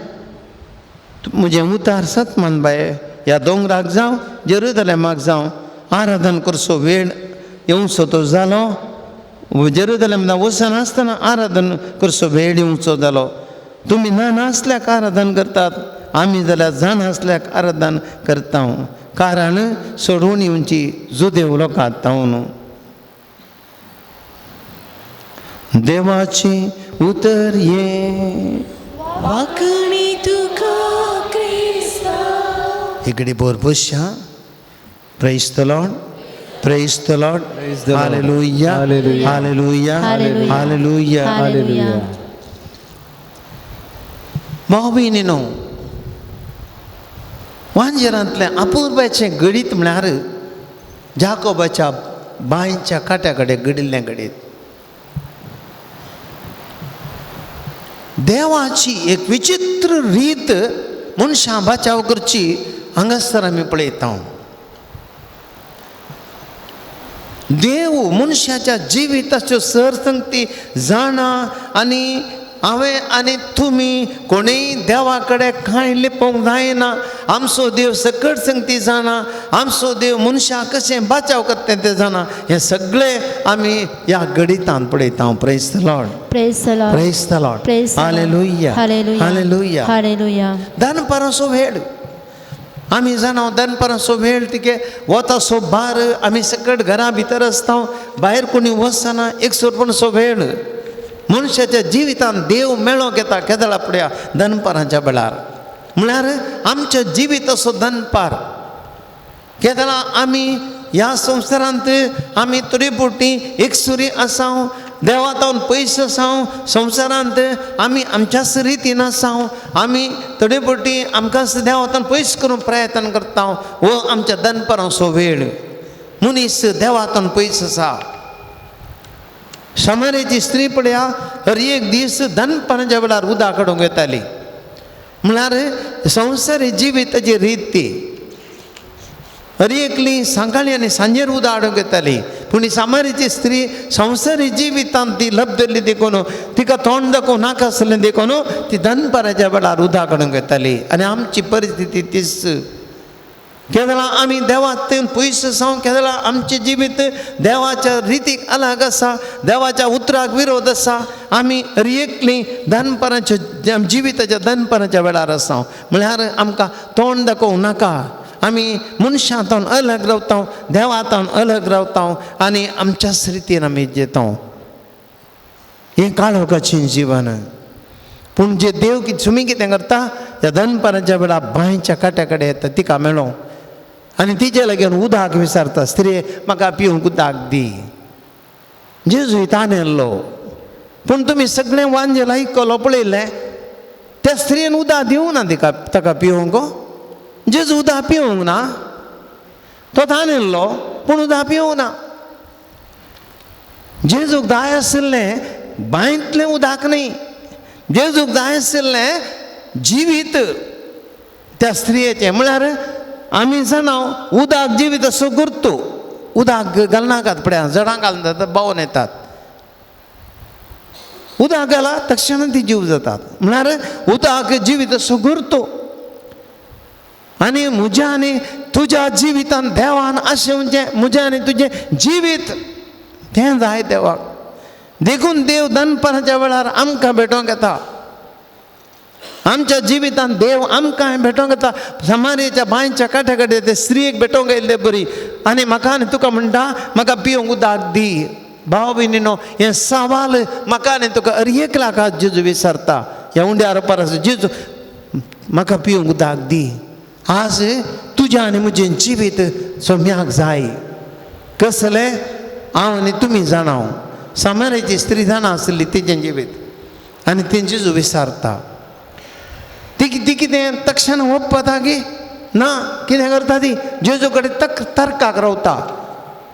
म्हजें उतार सतमान बाये, ह्या दोंगराक जावं जेरुजलेमाक जावं आराधन करचो वेळ येवचो तो जालो. जेरुजलेमाक वचनासतना आराधन करचो वेळ येवचो जालो. तुमी ना नासल्याक आराधन करतात, आमी जाल्यार जाणासल्याक आराधन करता, कारण सोडून येवची जुदेव लोकां तावन. देवाची उतर ये वाकणी तुका क्रिस्ता. इकडे भरपूरशा. Praise the Lord, praise the Lord. Hallelujah, hallelujah, hallelujah, hallelujah. भाव भयणीनो, वांजेरांतलें अपुर्बायेचें गणीत म्हळ्यार जाकोबाच्या बांयच्या काट्या कडेन घडिल्लें गणीत. देवाची एक विचित्र रीत मनशां बचाव करची हांगासर आमी पळयता. देव मनशाच्या जिविताच्यो सरसंगती जाणा आनी हांवें आनी तुमी कोणूय देवा कडेन कांय लिपोवंक जायना. आमचो देव सकट संगती जाणा, आमचो देव मनशाक कशें बचाव करता तें जाणा. हें सगळें आमी ह्या गणितान पळयता. Praise the Lord, praise the Lord, praise the Lord. Praise the Lord. Hallelujah, hallelujah, hallelujah. Hallelujah. दनपाराचो वेळ आमी जाणा, दनपाराचो वेळ तिके वतासो बार आमी सकट घरा भितर आसता, भायर कोणी वचना. एक सोरपणसो वेळ मनशाच्या जिवितान देव मेळोंक येता केदळा पळया दनपाराच्या वेळार. म्हळ्यार आमच्या जिवीत असो दनपार केदळा आमी ह्या संवसारांत आमी तरी पुटी एकसुरी आसा, देवा तावन पयस आसा. संवसारांत आमी आमच्याच रितीन आसा, आमी थोडे पुटी आमकां देवा तावन पयस करूंक प्रयत्न करता. हो आमच्या दनपारांचो वेळ. मनीस देवा तावन पयस आसा. समारेची स्त्री पळया हर एक दीस दनपाराच्या वेळार उदक काडूंक येताली. म्हळ्यार संवसारी जिविताची रीत ती. हर एकली सांकाळी आनी सांजेर उदक हाडूंक येताली, पूण ही सामारीची स्त्री संवसारी जिवितांत ती लब्धली देखून तिका तोंड दाखोवंक नाका आसलें देखून ती दनपाराच्या वेळार उदक काडूंक येताली. आनी आमची परिस्थिती तीच. केदळा आमी देवाक पयस आसा, केदळा आमचें जिवीत देवाच्या रितीक अलग आसा, देवाच्या उतराक विरोध आसा. आमी एकली दनपाराच्या जिविताच्या दनपाराच्या वेळार आसा. म्हळ्यार आमकां तोंड दाखोवंक नाका, आमी मनशां तावन अलग रावता, देवा तावन अलग रावता आनी आमच्याच रितीन आमी जेता. हें काळोखाचें जिवन. पूण जे देव की सुमी कितें करता, त्या दनपाराच्या वेळार बांयच्या काट्या कडेन येता तिका मेळों आनी तिचे लागीं उदक विचारता, स्त्री म्हाका पिवंक उदक दी. जेजू तानेल्लो. पूण तुमी सगळें वांजेल आयकलो पळयलें, त्या स्त्रियेन उदक दिवंक ना तिका ताका पिवंक. जेजू उदक पिवंक ना, तो तानेल्लो पूण उदक पिवंक ना. जेजूक जाय आशिल्लें बांयतलें उदक न्ही, जेजूक जाय आशिल्लें जिवीत त्या स्त्रियेचें. म्हळ्यार आमी जाणा उदक जिवीत असो गुर्तू, उदक घालनाकात पळया जडां घालून बावन येतात, उदक घाला तक्षण ती जीव जातात. म्हळ्यार उदक जिवीत असो गुर्तू. आनी म्हज्या आनी तुज्या जिवितान देवान अशें म्हणजे म्हज्या आनी तुजें जिवीत तें जाय देवाक. देखून देव दनपाराच्या वेळार आमकां भेटोवंक येता, आमच्या जिवितान देव आमकां भेटोवंक येता. समारेच्या बांयच्या काट्या कडेन ते स्त्रियेक भेटोवंक आयिल्ले बरी आनी म्हाका आनी तुका म्हणटा म्हाका पिवंक उदक दी. भाव भयणीनो, हें सवाल म्हाका आनी तुका अर एक लाख जेजू विचारता ह्या उंड्या परस, जेजू म्हाका पिवंक उदक दी. आज तुज्या आनी म्हजें जिवीत सोम्याक जाय. कसलें हांव आनी तुमी जाणा, समारेची स्त्री जाणा आसली तिजें जिवीत आनी तें जेजू विचारता. ती ती कितें तक्षण वपता की ना, कितें करता ती जेजू कडेन तर्काक रावता.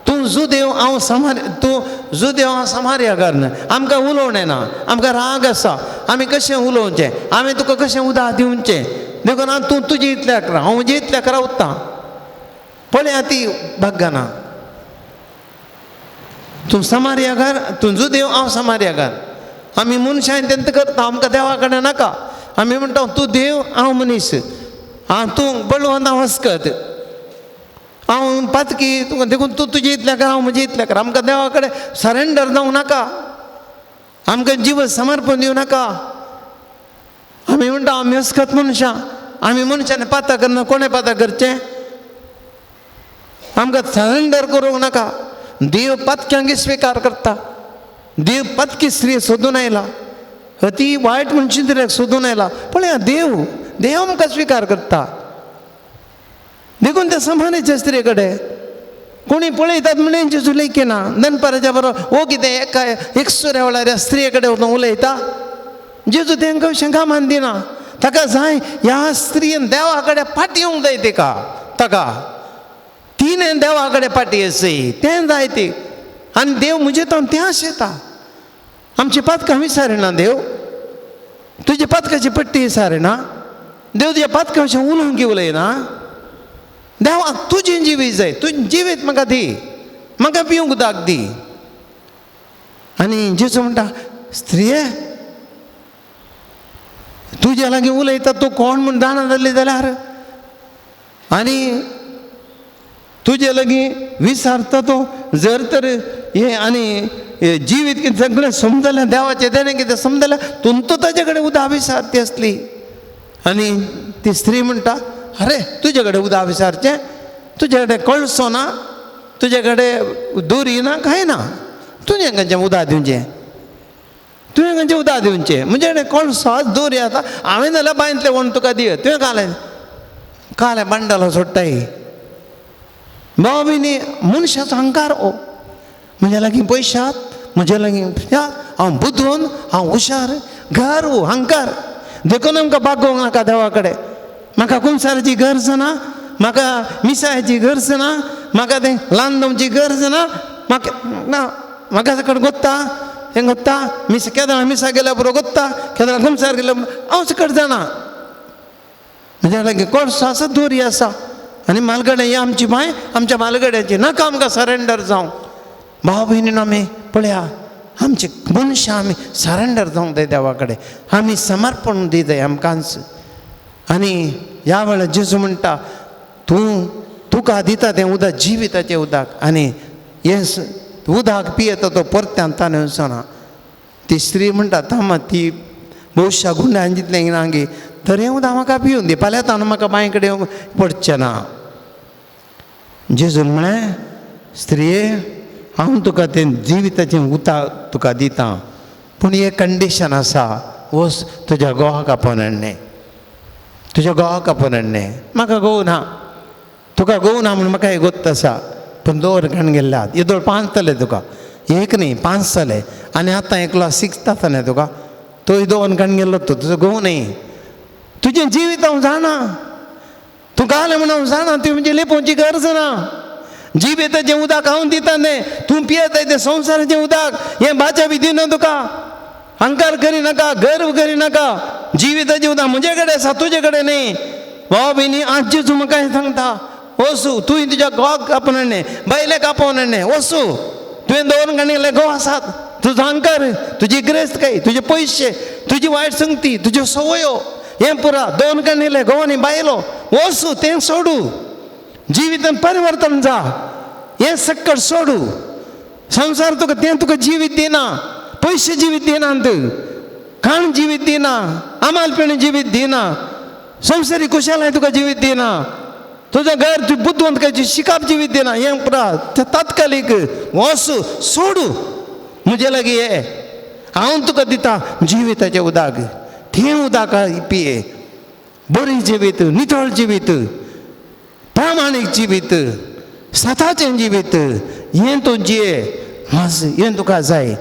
तूं जुदेव हांव समार, तूं जुदेव हांव समार्या कारण आमकां उलोवणें ना, आमकां राग आसा, आमी कशें उलोवचें, आमी तुका कशें उदक दिवचें, देखून हांव तूं तुजे इतल्याक राव, हांव म्हजे इतल्याक रावता. पळया ती भाग्गाना, तूं समार्यागार, तूं जुदेव हांव समार्यागार, आमी मनशां तेंत करता, आमकां देवा कडेन नाका. आमी म्हणटा तूं देव हांव मनीस, हांव तूं बळवंत हांव हस्कत, हांव पातकी, तुका देखून तूं तुजे इतल्याक हांव म्हजे इतल्याक. आमकां देवा कडेन सरेंडर जावंक नाका, आमकां जीव समर्पण दिवं नाका. आमी म्हणटा आमी हस्कत मनशां, आमी मनशांनी पाता करना, कोणें पाता करचें, आमकां सरेंडर करूंक नाका. देव पातक्यांक स्विकार करता, देव पातकी स्त्री सोदून आयला, अती वायट मनशां सोदून आयला. पळया देव देव आमकां स्विकार करता. देखून त्या समानेच्या स्त्रिये कडेन कोणी पळयतात म्हणून जेजू लेखिना. दनपाराच्या बरोबर ओ कितें एका एकसुऱ्या वेळार ह्या स्त्रिये कडेन वचून उलयता, जेजू तेंकां शंका मान दिना. ताका जाय ह्या स्त्रियेन देवा कडेन फाटी येवंक जाय तिका, ताका तिणें देवा कडेन फाटी येसय तें जाय ती. आनी देव म्हजे तो तें आशेता. आमची पातकां विचारिना देव, तुजे पातकाची पट्टी विचारिना देव, तुज्या पातकां विशीं उलोवंक उलयना. देवाक तुजें जिवीत जाय, तुजें जिवीत म्हाका दी, म्हाका पिवंक उदक दी. आनी जेजू म्हणटा स्त्रिये तुज्या लागीं उलयता तूं कोण म्हूण जाणा जाल्ली जाल्यार, आनी तुजे लागीं विचारता तो जर तर हें आनी जिवीत कितें सगळें समजलें देवाचें तेणें कितें समजलें, तूं तो ताजे कडेन उदक विचारती आसली. आनी ती स्त्री म्हणटा अरे तुजे कडेन उदक विचारचें, तुजे कडेन कळसो ना, तुजे कडेन दोरी ना, कांय ना, तुजें खंयचें उदक दिवचें, तुवें खंयचें उदक दिवचें, म्हजे कडेन कळसो आज दोरी आसा, हांवें जाल्यार बांयतलें कोण तुका दिय, तुवें कालें कालें बंडल सोडटाय. भाव भयणी, मनशाचो अहंकार हो, म्हज्या लागीं पयशात, म्हज्या लागीं हांव बुदवंत, हांव हुशार, घर हो अहंकार. देखून आमकां बागोवंक नाका देवा कडेन. म्हाका कुमसाराची गरज ना, म्हाका मिसायाची गरज ना, म्हाका तें ल्हान जावची गरज ना, म्हाका ना, म्हाका सकट गोत्ता हें गोत्ता, मिस केदळा मिसा गेल्या बरोबर गोत्ता, केदळा कुमसार गेल्या हांव सकट जाणा, म्हज्या लागीं कोळसो आसा, दोरी आसा, आनी मालगडे ही आमची बांय, आमच्या मालगड्याची नाका आमकां सरेंडर जावं. भाव भयणीन आमी पळया आमची मनशां आमी सरेंडर जावंक जाय देवा कडेन, आमी समर्पण दी जाय आमकांच. आनी ह्या वेळार जेजू म्हणटा तूं तुका दिता तें उदक जिविताचें उदक, आनी हें उदक पियेता तो परत्यान ताणें वचना. ती स्त्री म्हणटा थांब, ती भोवशा गुंडान जितलें नागी तर हें उदक म्हाका पिवन दी, फाल्यां ताणें म्हाका बांय कडेन पडचें ना. जेजून म्हळें स्त्रिये हांव तुका तें जिविताचें उदक तुका दितां, पूण एक कंडिशन आसा, वच तुज्या घोवाक आपोवन हाडलें, तुज्या घोवाक आपोवन हाडलें. म्हाका घोव ना, तुका घोव ना म्हूण म्हाका गोत्त आसा, पूण दोन कण गेल्ले येदोळ 5 जाले तुका, एक न्ही 5 जाले, आनी आतां एकलो 6 जाता न्ही तुका, तोय 2 कण गेल्लो तो तुजो घोव न्ही. तुजें जिवीत हांव जाणा, तूं घालें म्हूण हांव जाणा, तुवें म्हजी लिपोवची गरज ना. जिविताचें उदक हांव दिता न्ही, तूं पियेताय तें संवसाराचें उदक, हें भाज्या बी दिना तुका. अहंकार करिनाका, गर्व करिनाका. जिविताचें उदक म्हजे कडेन आसा, तुजे कडेन न्ही. भाव भयणी, आज जेजू म्हाका हें सांगता, वसू तुवें तुज्या घोवाक आपोवन हाडलें, बायलेक आपोवन हाडलें, वसू तुवें 2 गाणयले घोव आसात, तुजो अहंकार, तुजी गिरेस्तकाय, तुजे पयशे, तुजी वायट संगती, तुज्यो संवयो, हें पुरा 2 गाणयले घोव आनी बायलो, वसू तें सोडू, जिवितान परिवर्तन जा, हें सक्कड सोडू. संवसार तुका तें तुका जिवीत दिना, पयशे जिवीत दिनात, खाण जिवीत दिना, आमालपेणी जिवीत दिना, संवसारी खुशालकाय तुका जिवीत दिना, तुजें घर तूं बुदवंतकायची शिकाप जिवीत दिना, हें पुरा तात्कालीक वसू सोडू. म्हजे लागीं हे हांव तुका दिता जिविताचें उदक, तें उदक पिये, बरें जिवीत, नितळ जिवीत, प्रामाणीक जिवीत, सताचें जिवीत, हें तूं जिये, आज हें तुका जाय.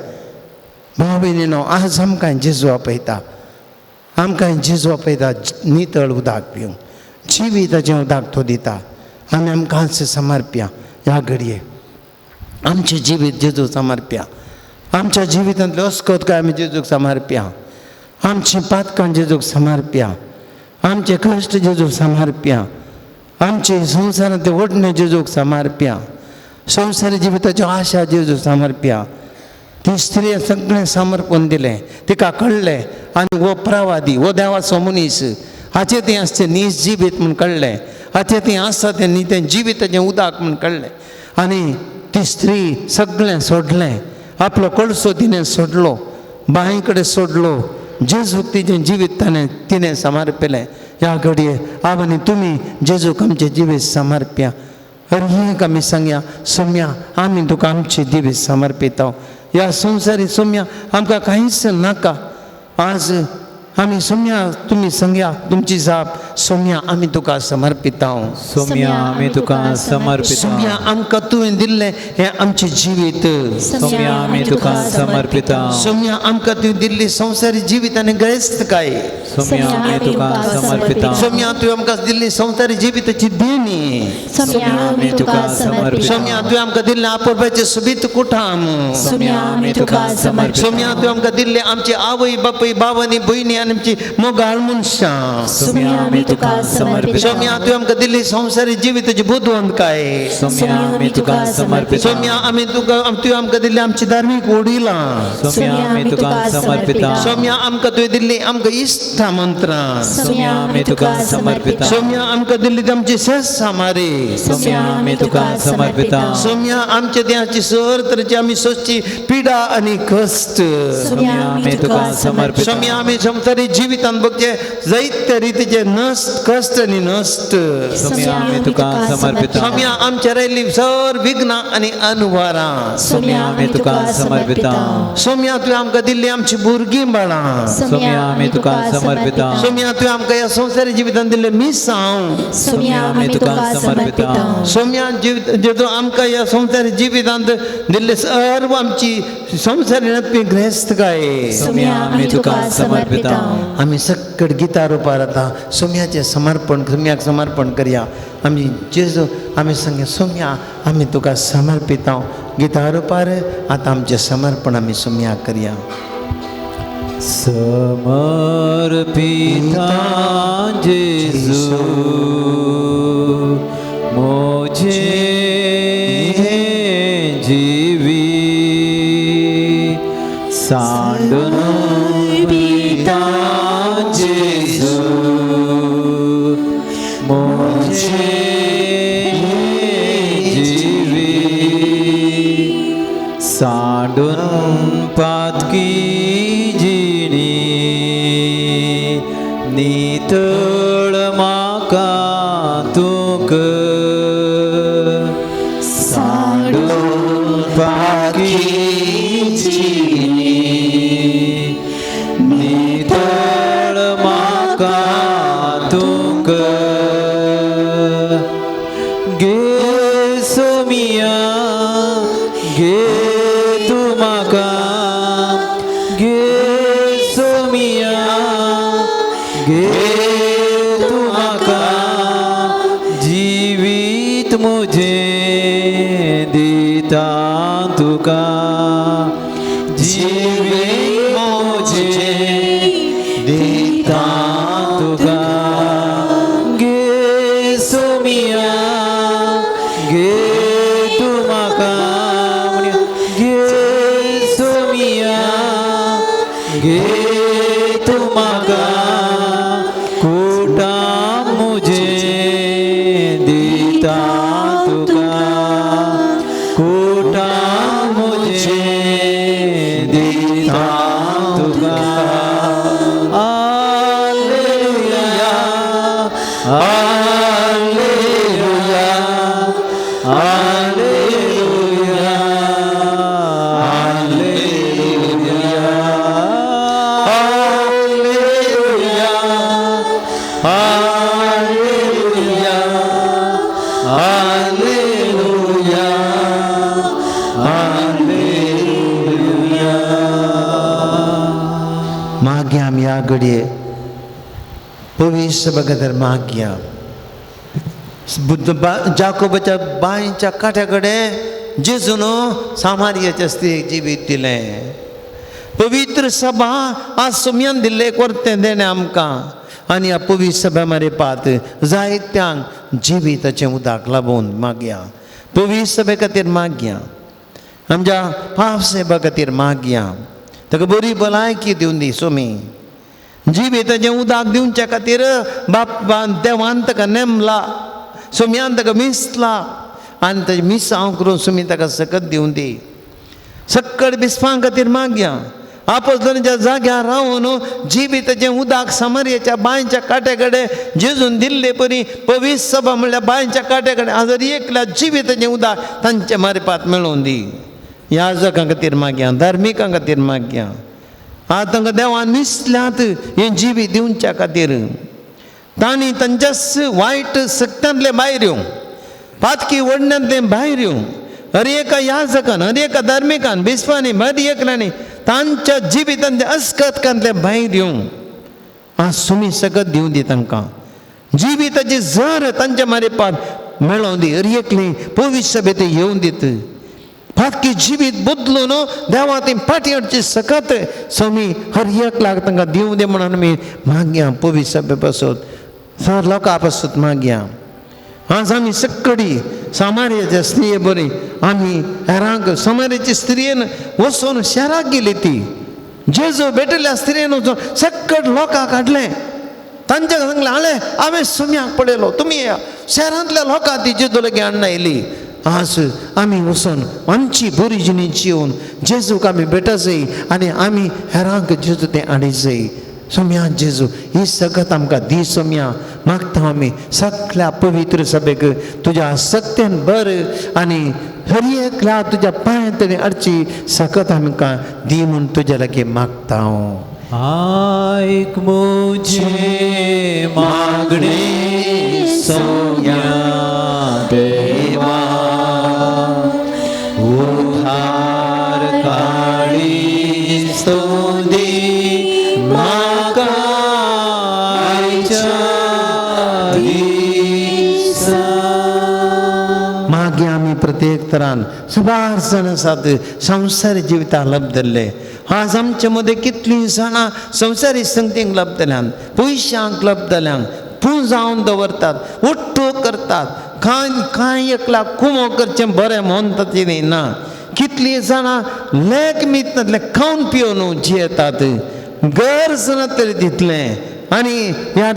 भाव भयणीनो, आज आमकां जेजू आपयता, आमकां जेजू आपयता नितळ उदक पिवंक, जिविताचें उदक तो दिता. आमी आमकां समर्प्या ह्या घडये, आमचें जिवीत जेजूक समर्प्या, आमच्या जिवितांतल्यो अस्कत काय आमी जेजूक समर्प्या, आमचीं पातकां जेजूक समर्प्या, आमचे कश्ट जेजूक समर्प्या, आमचे संवसारांतले ओडणे जेजूक समर्प्या, संवसारी जिविताच्यो आशा जेजूक समर्प्या. ती स्त्री सगळें समर्पण दिलें, तिका कळ्ळें आनी हो प्रवादी, हो देवाचो मनीस, हाचें तें आसचें नीज जिवीत म्हूण कळ्ळें, हाचें तें आसा तें न्ही तें जिविताचें उदक म्हूण कळ्ळें. आनी ती स्त्री सगळें सोडलें, आपलो कळसो तिणें सोडलो, बांय कडेन सोडलो, जेजूक तिजें जिवीत ताणें तिणें समर्पिलें. ह्या घडये हांव आनी तुमी जेजूक आमचें जिवीत समर्प्या. हर एक आमी सांगया, सोम्या आमी तुका आमचें जिवीत समर्पिता. ह्या संवसारी सोम्या आमकां कांयच नाका. आज आमी सोम्या तुमी सांगया तुमची जाप, सोम्या आमी तुका समर्पिता. सोम्या आमी तुका समर्पिता. सोम्या आमकां तुवें दिल्लें हें आमचें जिवीत. सोम्या आमी तुका समर्पिता. सोम्या आमकां तुवें दिल्ली संवसारी जिवीत आनी गिरेस्तकाय. सोम्या आमी तुका समर्पिता. सोम्या तुवें आमकां दिल्ली संवसारी जिविताची देणी. सोम्या आमी तुका समर्पिता. सोम्या तुवें आमकां दिल्लें आपोरपाचें सोबीत कुटाम. सोम्या आमी तुका समर्पिता. सोम्या तुवें आमकां दिल्लें आमची आवय बापूय भाव आनी भयणी आनी आमची मोगाळ मनशां. सोम्या आमी तुका समर्पिता. सोम्या तुवें आमकां दिल्ली संवसारी जिविताची बुदवंतकाय. सोम्या आमी तुका समर्पिता. सोम्या आमी तुका तुवें आमकां दिल्ली आमची धार्मीक वडिलां. सोम्या आमी तुका समर्पिता. सोम्या आमकां तुवें दिल्ली आमकां इश्टा मंत्रां. सोम्या आमी तुका समर्पिता. सोम्या आमकां दिल्ली आमची शेस सामारी. सोम्या आमी तुका समर्पिता. सोम्या आमच्या देहाची सर तरेची आमी सोसची पिडा आनी कश्ट. सोम्या आमी तुका समर्पिता. सोम्या आमी संवसारी जिवितान बघचे जायते रितीचे नश्ट कश्ट आनी नश्ट. सोम्या आमी तुका समर्पिता. सोम्या आमच्या रायली सर विघ्नां आनी अनुवारां. सोम्या आमी तुका समर्पिता. सोम्या तुवें आमकां दिल्ली आमची भुरगीं बाळां. सोम्या आमी तुका समर्पिता. सोम्या तुवें आमकां ह्या संवसारी जिवितान दिल्ले मिसांव. सोम्या आमी तुका समर्पिता. सोम्या जिवित जेजू आमकां ह्या संवसारी जिवितांत दिल्ले सर्व आमची संवसारी नपी ग्रेस्तकाय. सोम्या आमी तुका समर्पिता. आमी सक्कड गितां रुपार आतां सोम्याचें समर्पण, सोम्याक समर्पण करया. आमी जेजू आमी सांगया, सोम्या आमी तुका समर्पिता. गितां रुपार आतां आमचें समर्पण आमी सोम्याक करया. समर्पिता जेजू मोझे जीवी सांडून पिता जेजू मोझे जीवी सांडून पातकी जिणी नितळ म्हाका तूं कर सांडून पातकी जिणी नितळ जिवीत मुझे दिता तुका, जिवीत मुझे दिता तुका, गे सोमिया गे तूं म्हाका, गे सोमिया गे तूं म्हाका, कुटा मुझे दिता तुका, कुटा मुझे दिता तुका। Hallelujah hallelujah hallelujah hallelujah hallelujah hallelujah hallelujah hallelujah. मागया आमी ह्या घडये पवित्र बगदर मागया जाकोबाच्या बांयच्या काट्या कडेन जेजून सामारियाच्या स्त्रियेक जिवीत दिलें। पवित्र सभा आज सोम्यान दिल्लें कोरतें देणें आमकां आनी ह्या पवित्र सभा मारे पात जायत्यांक जिविताचें उदक लाबोवन मागया। पवित्र सभे खातीर मागया, आमच्या पाप सेवा खातीर मागया, ताका बरी भलायकी दिवन दी सोमी। जिविताचें उदक दिवच्या खातीर बापान देवान ताका नेमला, सोम्यान ताका मिसला आनी ताजें मिसांव करून सोमी ताका सकत दिवन दी। सक्कड बिस्पां खातीर मागया, आपोस्तलांच्या जाग्यार रावन जिविताचें उदक सामरियाच्या बांयच्या काट्या कडेन जेजून दिल्ले परी पवित्र सभा म्हणल्यार बांयच्या काट्या कडेन आज एकल्या जिविताचें उदक तांचे मारिपात मेळोवन दी। याजकां खातीर मागया, धार्मिकां खातीर मागया, आतां तांकां देवान मिसल्यात हें जिवीत दिवच्या खातीर तांणी तांच्याच वायट सक्त्यांतलें भायर येवं, पातकी ओडण्यांतलें भायर येवं। हर एका याजकान, हर एका धार्मिकान, बिस्पांनी, हर एकल्यांनी तांच्या जिवितांतलें अस्कतकांतलें भायर येवं। आज सुमी सकत दिवं दी तांकां, जिविताची जर तांच्या मारेपात मेळोवं दी। हर एकली पवित्र सभेत येवं दीत, पातकी जिवीत बदलून देवा ती फाटीं हाडची सकत स्वामी हर एकल्याक तांकां दिवं दी म्हणून आमी मागया पवित्र सभे पासत, सर लोकां पासत मागया। आज आमी सक्कडी सामारियाच्या स्त्रिये बरी आमी हेरांक सामारियाची स्त्रियेन वचून शहराक गेली, ती जेजू भेटिल्ल्या स्त्रियेन वचून सक्कड लोकांक हाडलें, तांच्या सांगलें हांवें हांवें सुम्याक पळयलो, तुमी शहरांतल्या लोकांक ती जेजू लागीं हाडून आयली। आज आमी वचून आमची बरी जिणी जिवन जेजूक आमी भेटा जाय आनी आमी हेरांक जेजू तें हाडी जाय। सोम्या जेजू ही सगत आमकां दी सोम्या, मागता आमी सगल्या पवित्र सभेक तुज्या सत्यान बर आनी हर एकल्या तुज्या पांय तरी हाडची सकत आमकां दी म्हूण तुज्या लागीं मागता हांव। आयक मुझे मागणे सोम्या देवा, उधार काळी स्तुती म्हाका आयच्या दिसा। मागीर आमी प्रत्येक तरान साबार जाण आसात संवसारी जिविताक लब्धल्ले। आज आमचे मदें कितलीं जाणां संवसारी संगतींक लब्धल्यांत, पयशांक लब्धल्यांत, पुंजावन दवरतात, उट्टो करतात, कांय कांय एकला कुमो करचें बरें म्हणटा ती ना। कितलीं जाणां लेख मीत नासलें खावन पिवन जियेतात, गरज ना तरी दितलें आनी ह्या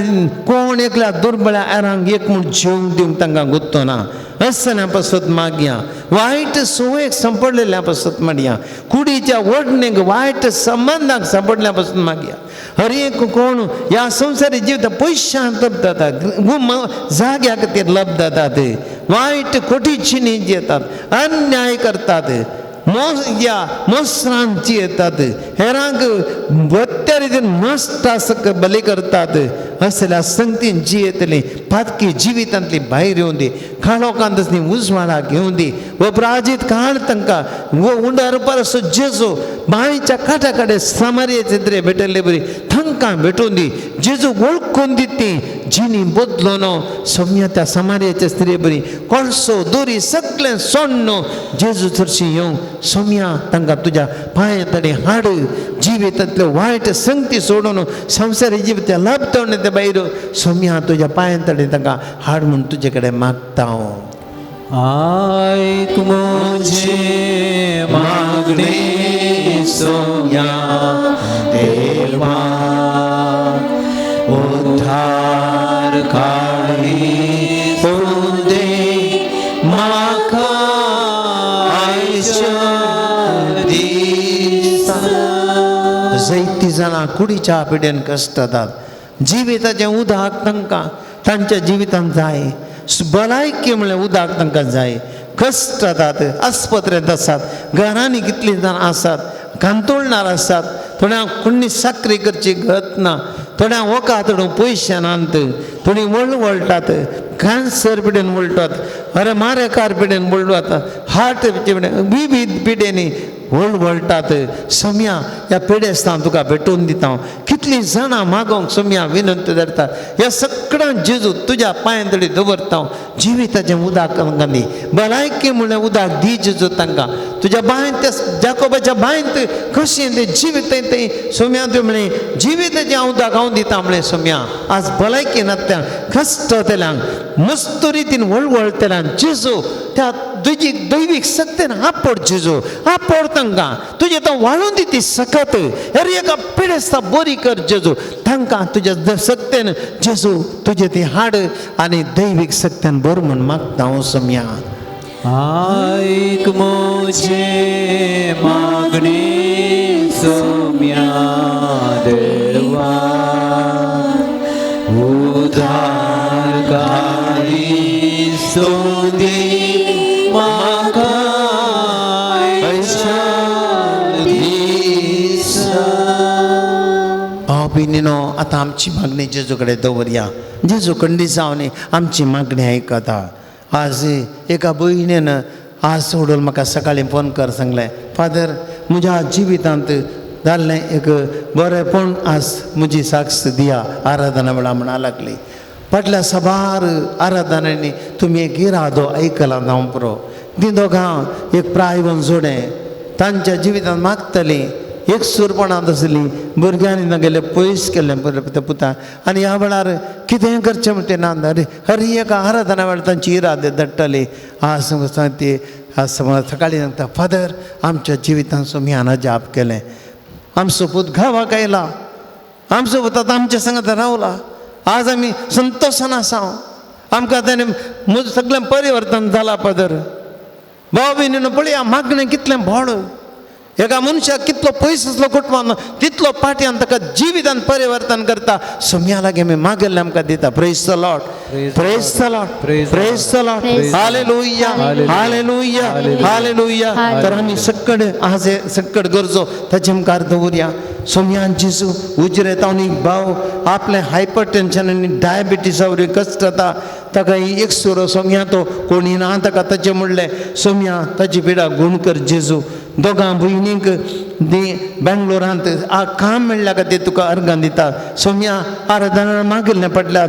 कोण एकल्या दुर्बळ्या हेरांक एक म्हूण जेवंक दिवंक तांकां गुत्तो ना। असल्या पासत मागया, वायट संवयेक सांपडलेल्या पासत मागया, कुडीच्या ओडणेक वायट संबंदाक सांपडल्या पासून मागया। हर एक कोण ह्या संवसारी जिविता पयशांक लब्धतात, जाग्या खातीर लब्धतात, वायट खोटी चिनी जियेतात, अन्याय करतात, मोसरांची येतात, हेरांक बत्या रितीन नश्ट आसक बली करतात। असल्या संगतीन जियेतली पातकी जिवितांतली भायर येवन दी, काळोखांत ती उजवाडाक घेवन दी. अपराजीत काळ तांकां वो उंडार परस जेजू बांयच्या काटा कडेन सामारियाचे त्रे भेटल्ले बरी तांकां भेटून दी. जेजू वळखून दी ती जिणी बदलो न्हू सोम्या त्या सामारियाच्या स्त्रिये बरी कोळसो दोरी सगळें सोडून जेजू चडशी येवंक सोम्या तांकां तुज्या पांय तडे हाड. जिवितांतल्यो वायट संगती सोडून संवसारी जिवित लाभतवणे ते भायर सोम्या तुज्या पांय तडे तांकां हाड म्हूण तुजे कडेन मागता हांव. आयक म्हजें मागणें सोम्या देवा, उद्धार काळी दे म्हाका आयच्या दिसा. जायतीं जाणां कुडीच्या पिड्यान कश्टतात. जिविताचें उदक तांकां तांच्या जिवितांत जाय. भलायकी म्हणल्यार उदक तांकां जाय. कश्ट जातात, आस्पत्रेंत आसात, घरांनी कितलीं जाणां आसात, कांतोळणार आसात, थोड्यांक कोणी साकरी करची गत ना, थोड्यांक वखद हाडूंक पयशे नात, थोडीं वळवळटात, कॅन्सर पिडेन वळटात, अरे मारेकार पिडेन वळटात, हार्ट पिडेन, विविध पिडेनी वळवळटात. सोम्या ह्या पिडेस्तां तुका भेटून दिता हांव. कितलीं जाणां मागोवंक सोम्या विनंती धरता. ह्या सगळ्यां जेजू तुज्या पांयां तडी दवरता हांव. जिविताचें उदक तांकां दी, भलायकी म्हणल्यार उदक दी जेजू तांकां. तुज्या बांयंत त्या जाकोबाच्या बांयंत कशें तें जिवीत तें सोम्या तुवें म्हणलें जिविताचें उदक हांव दिता म्हणलें. सोम्या आज भलायकी नासत्यांक कश्ट जातल्यांक मस्त रितीन वळवळटल्यांक जेजू त्या तुजी दैवीक शक्तीन आपोड जेजू, आपोड तांकां. तुजें तो वाळून दी ती सकत हर एका पिडेस्ता बरी कर जेजू. तांकां तुज्या शक्तीन जेजू तुजें ती हाड आनी दैवीक शक्तीन बर म्हूण मागता हांव सोम्या. आयक म्हजें मागणें सोम्या देवा, उद्धार काळी दी म्हाका आयच्या दिसा. भाव भयणीनो आतां आमची मागणी जेजू कडेन दवरया. जेजू खंडीत जावन आमची मागणी आयकता. आज एका भयणीन आज सोडून म्हाका सकाळीं फोन कर सांगलें, फादर म्हज्या जिवितांत जाल्लें एक बरेंपण आज म्हजी साक्ष दिया आराधना वेळा म्हणा लागली. फाटल्या साबार आराधनांनी तुमी एक इरादो आयकला जावं पुरो. तीं दोगां एक प्रायवन जोडें तांच्या जिवितांत मागतलीं, एक सुरपणांत आसली, भुरग्यांनी तांगेले पयस केल्लें पुता आनी ह्या वेळार कितें करचें म्हण तें ना. हर एका आराधना वेळार तांची इरादे धाडटाली. आज ती आज सकाळीं सांगता, फादर आमच्या जिवितांत सोम्यान अजाप केलें. आमचो पूत गांवाक आयला, आमचो पूत आतां आमच्या संगात रावला, आज आमी संतोशान आसा, आमकां ताणें म्हजें सगळें परिवर्तन जालां. फादर भाव भयणीनो पळया मागणें कितलें व्हड. एका मनशाक कितलो पयस आसलो कुटुंबान तितलो पाटयान ताका जिवितान परिवर्तन करता. सोम्या लागीं आमी मागिल्लें आमकां दिता. Praise the Lord, praise the Lord, praise the Lord. Hallelujah, hallelujah, hallelujah. तर आमी सक्कड आज सक्कड गरजो ताचे मुखार दवरया. सोम्यान जेजू उजरेता आनी भाव आपलें हायपर टेंशन आनी डायबिटीसा वरवीं कश्ट जाता ताका एक सुरो सोम्या तो कोणी ना ताका ताचें म्हणलें सोम्या ताची पिडा गूण कर जेजू. दोगां भयणींक ती बेंगलोरांत काम मेळ्ळ्या खातीर तुका अर्गां दिता. सोम्या आराधना मागिल्लें पडल्या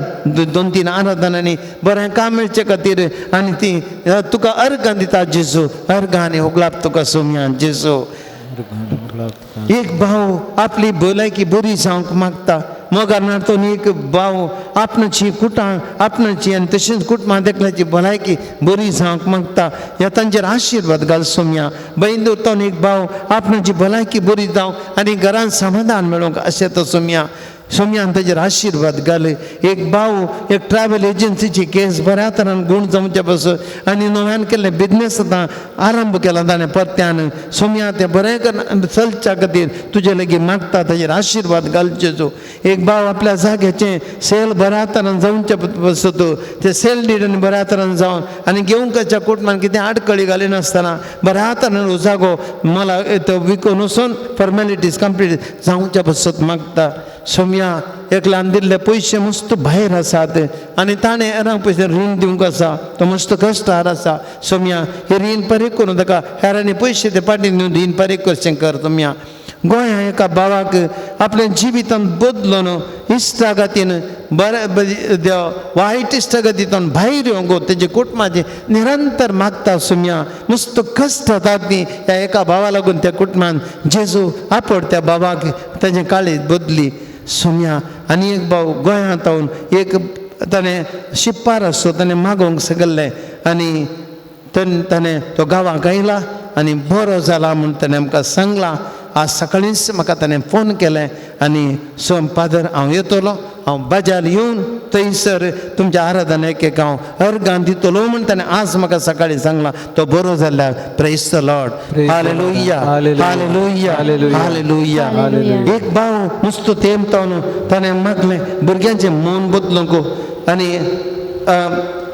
दोन तीन आराधनांनी बरें काम मेळचे खातीर आनी ती तुका अर्गां दिता जेजू. अर्गां आनी होगलाप तुका सोम्या जेजू. एक भाव आपली भलायकी बरी जावंक मागता. मोगार तो एक भाव आपणाची कुटां आपणाची आनी तशेंच कुटुंबां देखल्याची भलायकी बरी जावंक मागता. ह्या तांचेर आशिर्वाद घाल सोम्या. बैंदूर तो एक भाव आपणाची भलायकी बरी जावंक आनी घरांत समाधान मेळोवंक अशें तो सोम्या. सोम्यान ताजेर आशिर्वाद घाल. एक भाव एक ट्रॅव्हल एजन्सीची केस बऱ्या तरान गूण जावचे पासून आनी नव्यान केल्लें बिजनेस आतां आरंभ केला ताणें परत्यान. सोम्या तें बरें कर चलच्या खातीर तुजे लागीं मागता ताजेर आशिर्वाद घालचे. जो एक भाव आपल्या जाग्याचें सेल बऱ्या तरान जावचे पासून ते सेल did आनी बऱ्या तरान जावन आनी घेवंकाच्या कुटुंबान कितें आडखळी घालिनासतना बऱ्या तरान जागो मला तो विकून वचून फॉर्मेलिटीज कंप्लीट जावच्या पासून मागता. सोम्या एकल्यान दिल्ले पयशे मस्त भायर आसात आनी ताणें हेरांक पयशे रीण दिवंक आसा, तो मस्त कश्टार आसा. सोम्या हे रीण फारीक करून ताका हेरांनी पयशे ते फाटीं दिवन रीण फारीक करचें कर. सोम्या गोंया एका भावाक आपल्या जिवितान बदलून इश्टागतीन बरें वायट इश्टागतींतून भायर येवंक तेजे कुटुंबाचे निरंतर मागता. सोम्या मस्त कश्ट जातात ती ह्या एका भावा लागून त्या कुटुंबान जेजू आपड त्या भावाक तेजें काळीज बदली. सोम्या आनी एक भाव गोंयांत हांव एक ताणें शिप्पार आसतो ताणें मागोवंक सगल्लें आनी ताणें तो गांवाक आयला आनी बरो जाला म्हूण ताणें आमकां सांगलां. आज सकाळींच म्हाका ताणें फोन केलें आनी सोम फादर हांव येतलो, हांव बाजार येवन थंयसर तुमच्या आराधना एक एक हांव अर्गान दितलो म्हूण ताणें आज म्हाका सकाळीं सांगलां. तो बरो जाल्यार praise the Lord. Hallelujah, hallelujah, hallelujah. एक भाव नुस्तो तेमतावन ताणें मागलें भुरग्यांचें मन बदलूंक आनी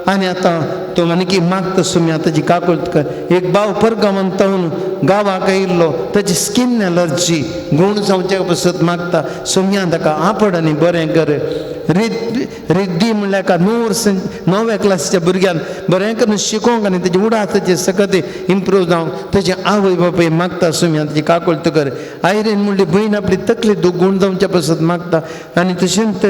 आनी आतां तो आनी मागता सुम्या ताजी काकूळट कर. एक भाव परगांवान तावन गांवाक आयिल्लो, ताजी स्कीन एलर्जी गूण जावचे पसत मागता. सोम्या ताका आपड आनी बरें कर. रिद्दी म्हणल्यार एका 9 वर्स 9व्या क्लासीच्या भुरग्यान बरें करून शिकोवंक आनी तेजे उडासाचे सकत इम्प्रूव जावंक तेजे आवय बापूय मागता. सोम्या ताजी काकूळट कर. आयरेन म्हणली भयण आपली तकली गूण जावच्या पसत मागता आनी तशेंच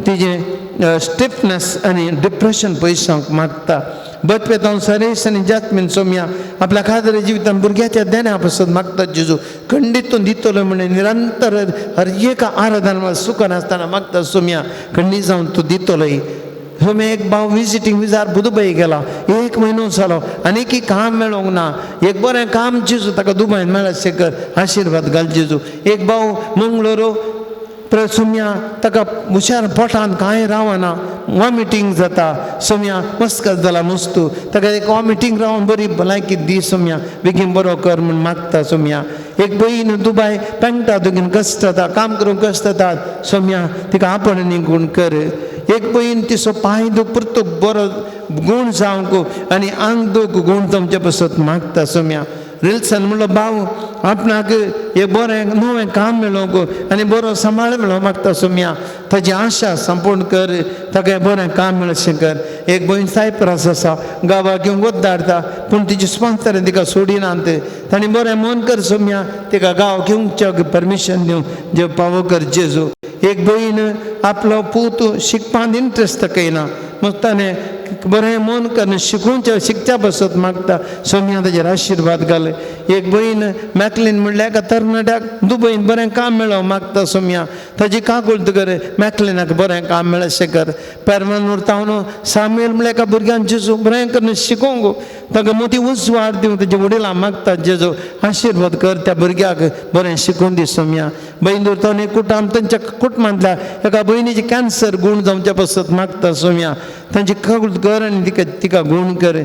तिजें स्टिफनेस आनी डिप्रेशन पयसावंक मागता. बचपेतावन सरेश आनी जास्मीन सोम्या आपल्या खाजरी जिवितान भुरग्याच्या देण्या पसत मागता. जेजू खंडीतून दितलो म्हणे निरंतर हर एका आराधना सुख नासतना मागता. सोम्या खंडीत जावन तूं दितलोय. सोम्या एक भाव विजिटींग विजार दुबय गेला, एक म्हयनो जालो आनी एक काम मेळोंक ना. एक बरें काम जेजू ताका दुबयन मेळशें कर, आशिर्वाद घाल जेजू. एक भाव मंगळुरू सोम्या ताका हुशार पोटान कांय रावना, वॉमिटींग जाता. सोम्या मस्कत जाला मस्तू, ताका एक वॉमिटींग रावन बरी भलायकी दी सोम्या, बेगीन बरो कर म्हूण मागता. सोम्या एक बहीण दुबाय पेंटा दुगीन कश्ट जाता, काम करूंक कश्ट जातात. सोम्या तिका आपण आनी गूण कर. एक बहीण तिचो पांय दूख परतो बरो गूण जावंक आनी आंग दूख गूण जावचे पसत मागता. सोम्या रिल्सन म्हणलो भाव आपणाक एक बरें नवें काम मेळोवंक आनी बरो सांबाळ मेळोवंक मागता. सोम्या ताजी आशा संपूर्ण कर, ताका बरें काम मेळशें कर. एक भयण सायप्रस आसा, गांवाक घेवन वत धाडटा पूण तिजी स्पॉन्सर तिका सोडिनात. ताणें बरें मन कर सोम्या, तिका गांव घेवंक परमिशन दिवं जे पावो कर जेजू. एक भयण आपलो पूत शिकपांत इंट्रस्ट दाखयना, मग ताणें बरें मन करून शिकोवच्या शिकच्या बसत मागता. सोम्या ताजेर आशिर्वाद घाल. एक भयण मॅकलीन म्हणल्यार एका तरणाट्याक दुबयन बरें काम मेळोवंक मागता. सोम्या ताजी काकूळट कर, मॅकलिनाक बरें काम मेळशें कर. पेरमानूर तावन सामेल म्हणल्यार एका भुरग्यान जेजू बरें करून शिकोवंक ताका मोती उजवाड दिवंक तेजे वडिलां मागता. जेजू आशिर्वाद कर त्या भुरग्याक बरें शिकोवन दी. सोम्या बैंदूर तावन एक कुटुंब तांच्या कुटुंबांतल्या एका भयणीचे कॅन्सर गूण जावच्या पसत मागता. सोम्या तांची काकूळट कर आनी तिका तिका गूण कर.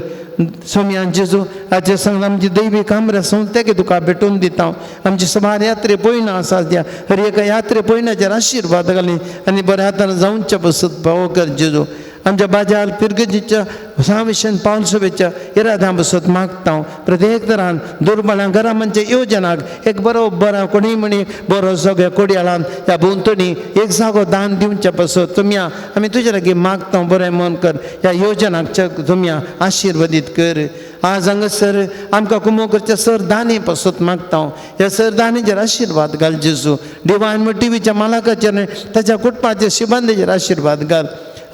सोम्या जेजू हाचे सांग आमची दैवी कामऱ्या संस्थेक तुका भेटून दिता. आमची सभार यात्रे पयना आसा त्या हर एका यात्रे पयनाचेर आशिर्वाद घाली आनी बऱ्या हातान जावच्या पसत पावो कर जेजू. आमच्या बाजार पिरगजीच्या साविशन पावल सभेच्या इराद्या बसत मागता. प्रत्येक तरान दुर्बळां घरा म्हणजे योजनाक एक बरो बरो कोणी म्हणी बरो सगळ्या कोडयाळान ह्या भोंवतणी एक जागो दान दिवच्या पासत तुमया आमी तुज्या लागीं मागता. बरें मन कर, ह्या योजनाक तुमया आशिर्वादीत कर. आज हांगासर आमकां कुमो करच्या सर दानी पासत मागता. ह्या सर दानीचेर आशिर्वाद घाल जेजू. डिवायन टिवीच्या मालकाचेर ताच्या कुटुंबाचेर शिबंदेचेर आशिर्वाद घाल.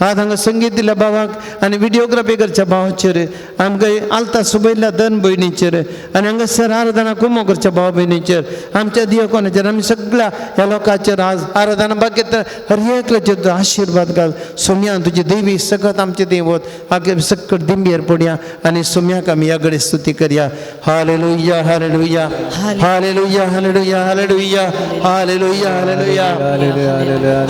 आज हांगा संगीत दिल्या भावाक आनी विडियोग्राफी करच्या भावाचेर, आमकां आलता सुबयल्ल्या दन भयणीचेर आनी हांगासर आराधना कुमो करच्या भाव भयणीचेर, आमच्या दियकोनाचेर, आमी सगळ्या ह्या लोकांचेर आज आराधना बागेत हर एकल्याचेर तुजो आशिर्वाद घाल. सोम्या तुजी देवी सगळत आमचे देवत आगे सकट दिंबेर पडया आनी सोम्याक आमी ह्या घडी स्तुती करया. Hallelujah, hallelujah, hallelujah, hallelujah, hallelujah, hallelujah, hallelujah, hallelujah,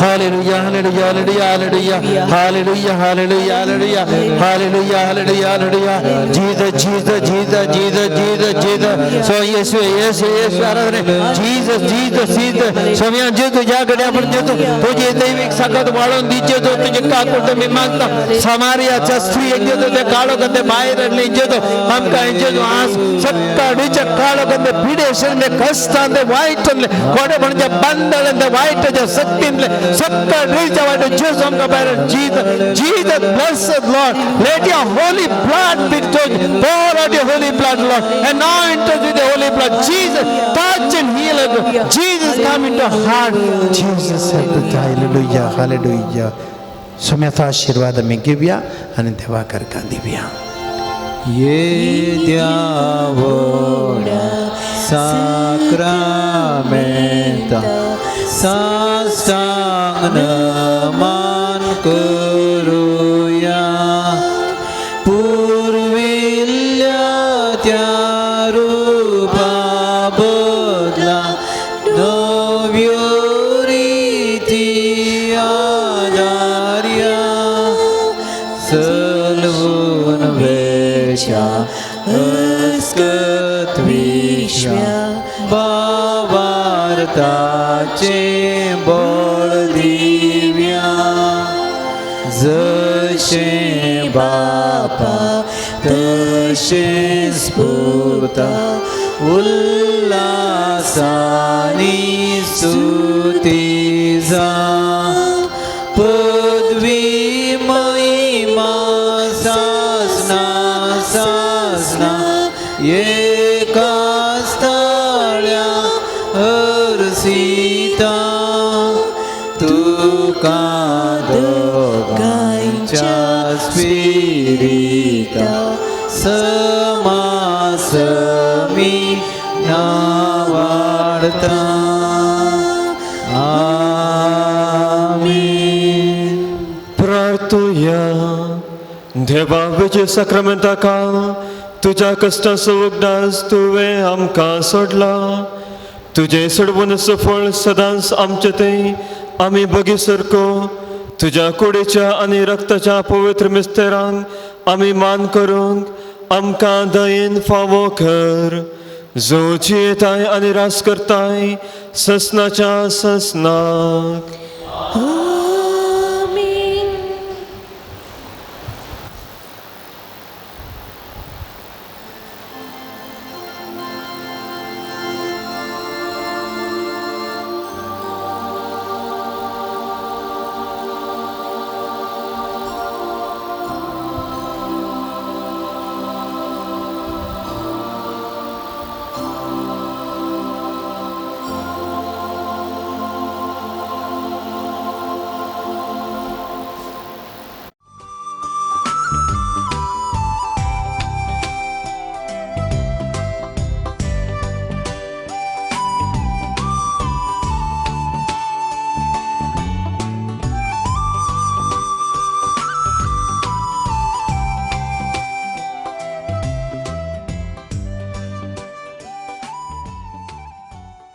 hallelujah, hallelujah, hallelujah, Hallelujah, hallelujah, hallelujah, hallelujah, hallelujah, hallelujah. Jesus, Jesus, Jesus, Jesus, Jesus, Jesus. So येशू, येशू, येशू, आराधने. Jesus, Jesus, Jesus. सोम्या जेजू, तुझ्याकडे आपण जेजू, तुझी दैविक ताकद वाढवून दी जेजू. तुझी काकूट मी मागता. समारियाच्या स्त्री जेजू, ते काळोखांत भायर हाडले जेजू. आमकां जेजू आज सकाळीच्या काळोखांत, पिडेशनले, कष्टांतले, वायटांतले, कोडेपणाच्या बंधनांतले, वायटाच्या शक्तींतले, सकाळीच्या वायट जेजू आमकां भायर. Jesus, Jesus, blessed Lord, let your holy blood be touched. Pour out your holy blood, Lord. Anoint us with the holy blood. Jesus, touch and heal us. Jesus, come into our heart. Jesus, help us. Hallelujah, hallelujah. सोम्याचा आशीर्वाद आम्ही घेऊया आणि देवा करका दिवया. येद्या व्हडा साक्रामेंता साष्टांग नमन करुया. पुर्विल्ल्या त्या रुपा बदला नव्यो रिती आदार्या. सलवून वेच्या अस्कत विश्व्या भावार्ताचे बळ दिव्या. जशें बापा तशेंच पुता, उल्लासानी स्तुती जा. पदवी महिमा सासना सासना एका स्थळ्या हरसिता. तुका दोगांच्या स्पिरिता समासमी नावाडता. आमेन. प्रार्थुया. देवा, विजय साक्रामेंताका तुज्या कश्टाचो उगडास तुवें आमकां सोडला. तुजें सोडवून सफळ सदांच आमचे थंय आमी बगी सारको तुज्या कुडीच्या आनी रक्ताच्या पवित्र मिस्तेरांक आमी मान करूंक आमकां दयेन फावो कर, जो जियेताय आनी रास करताय ससनाच्या ससनाक.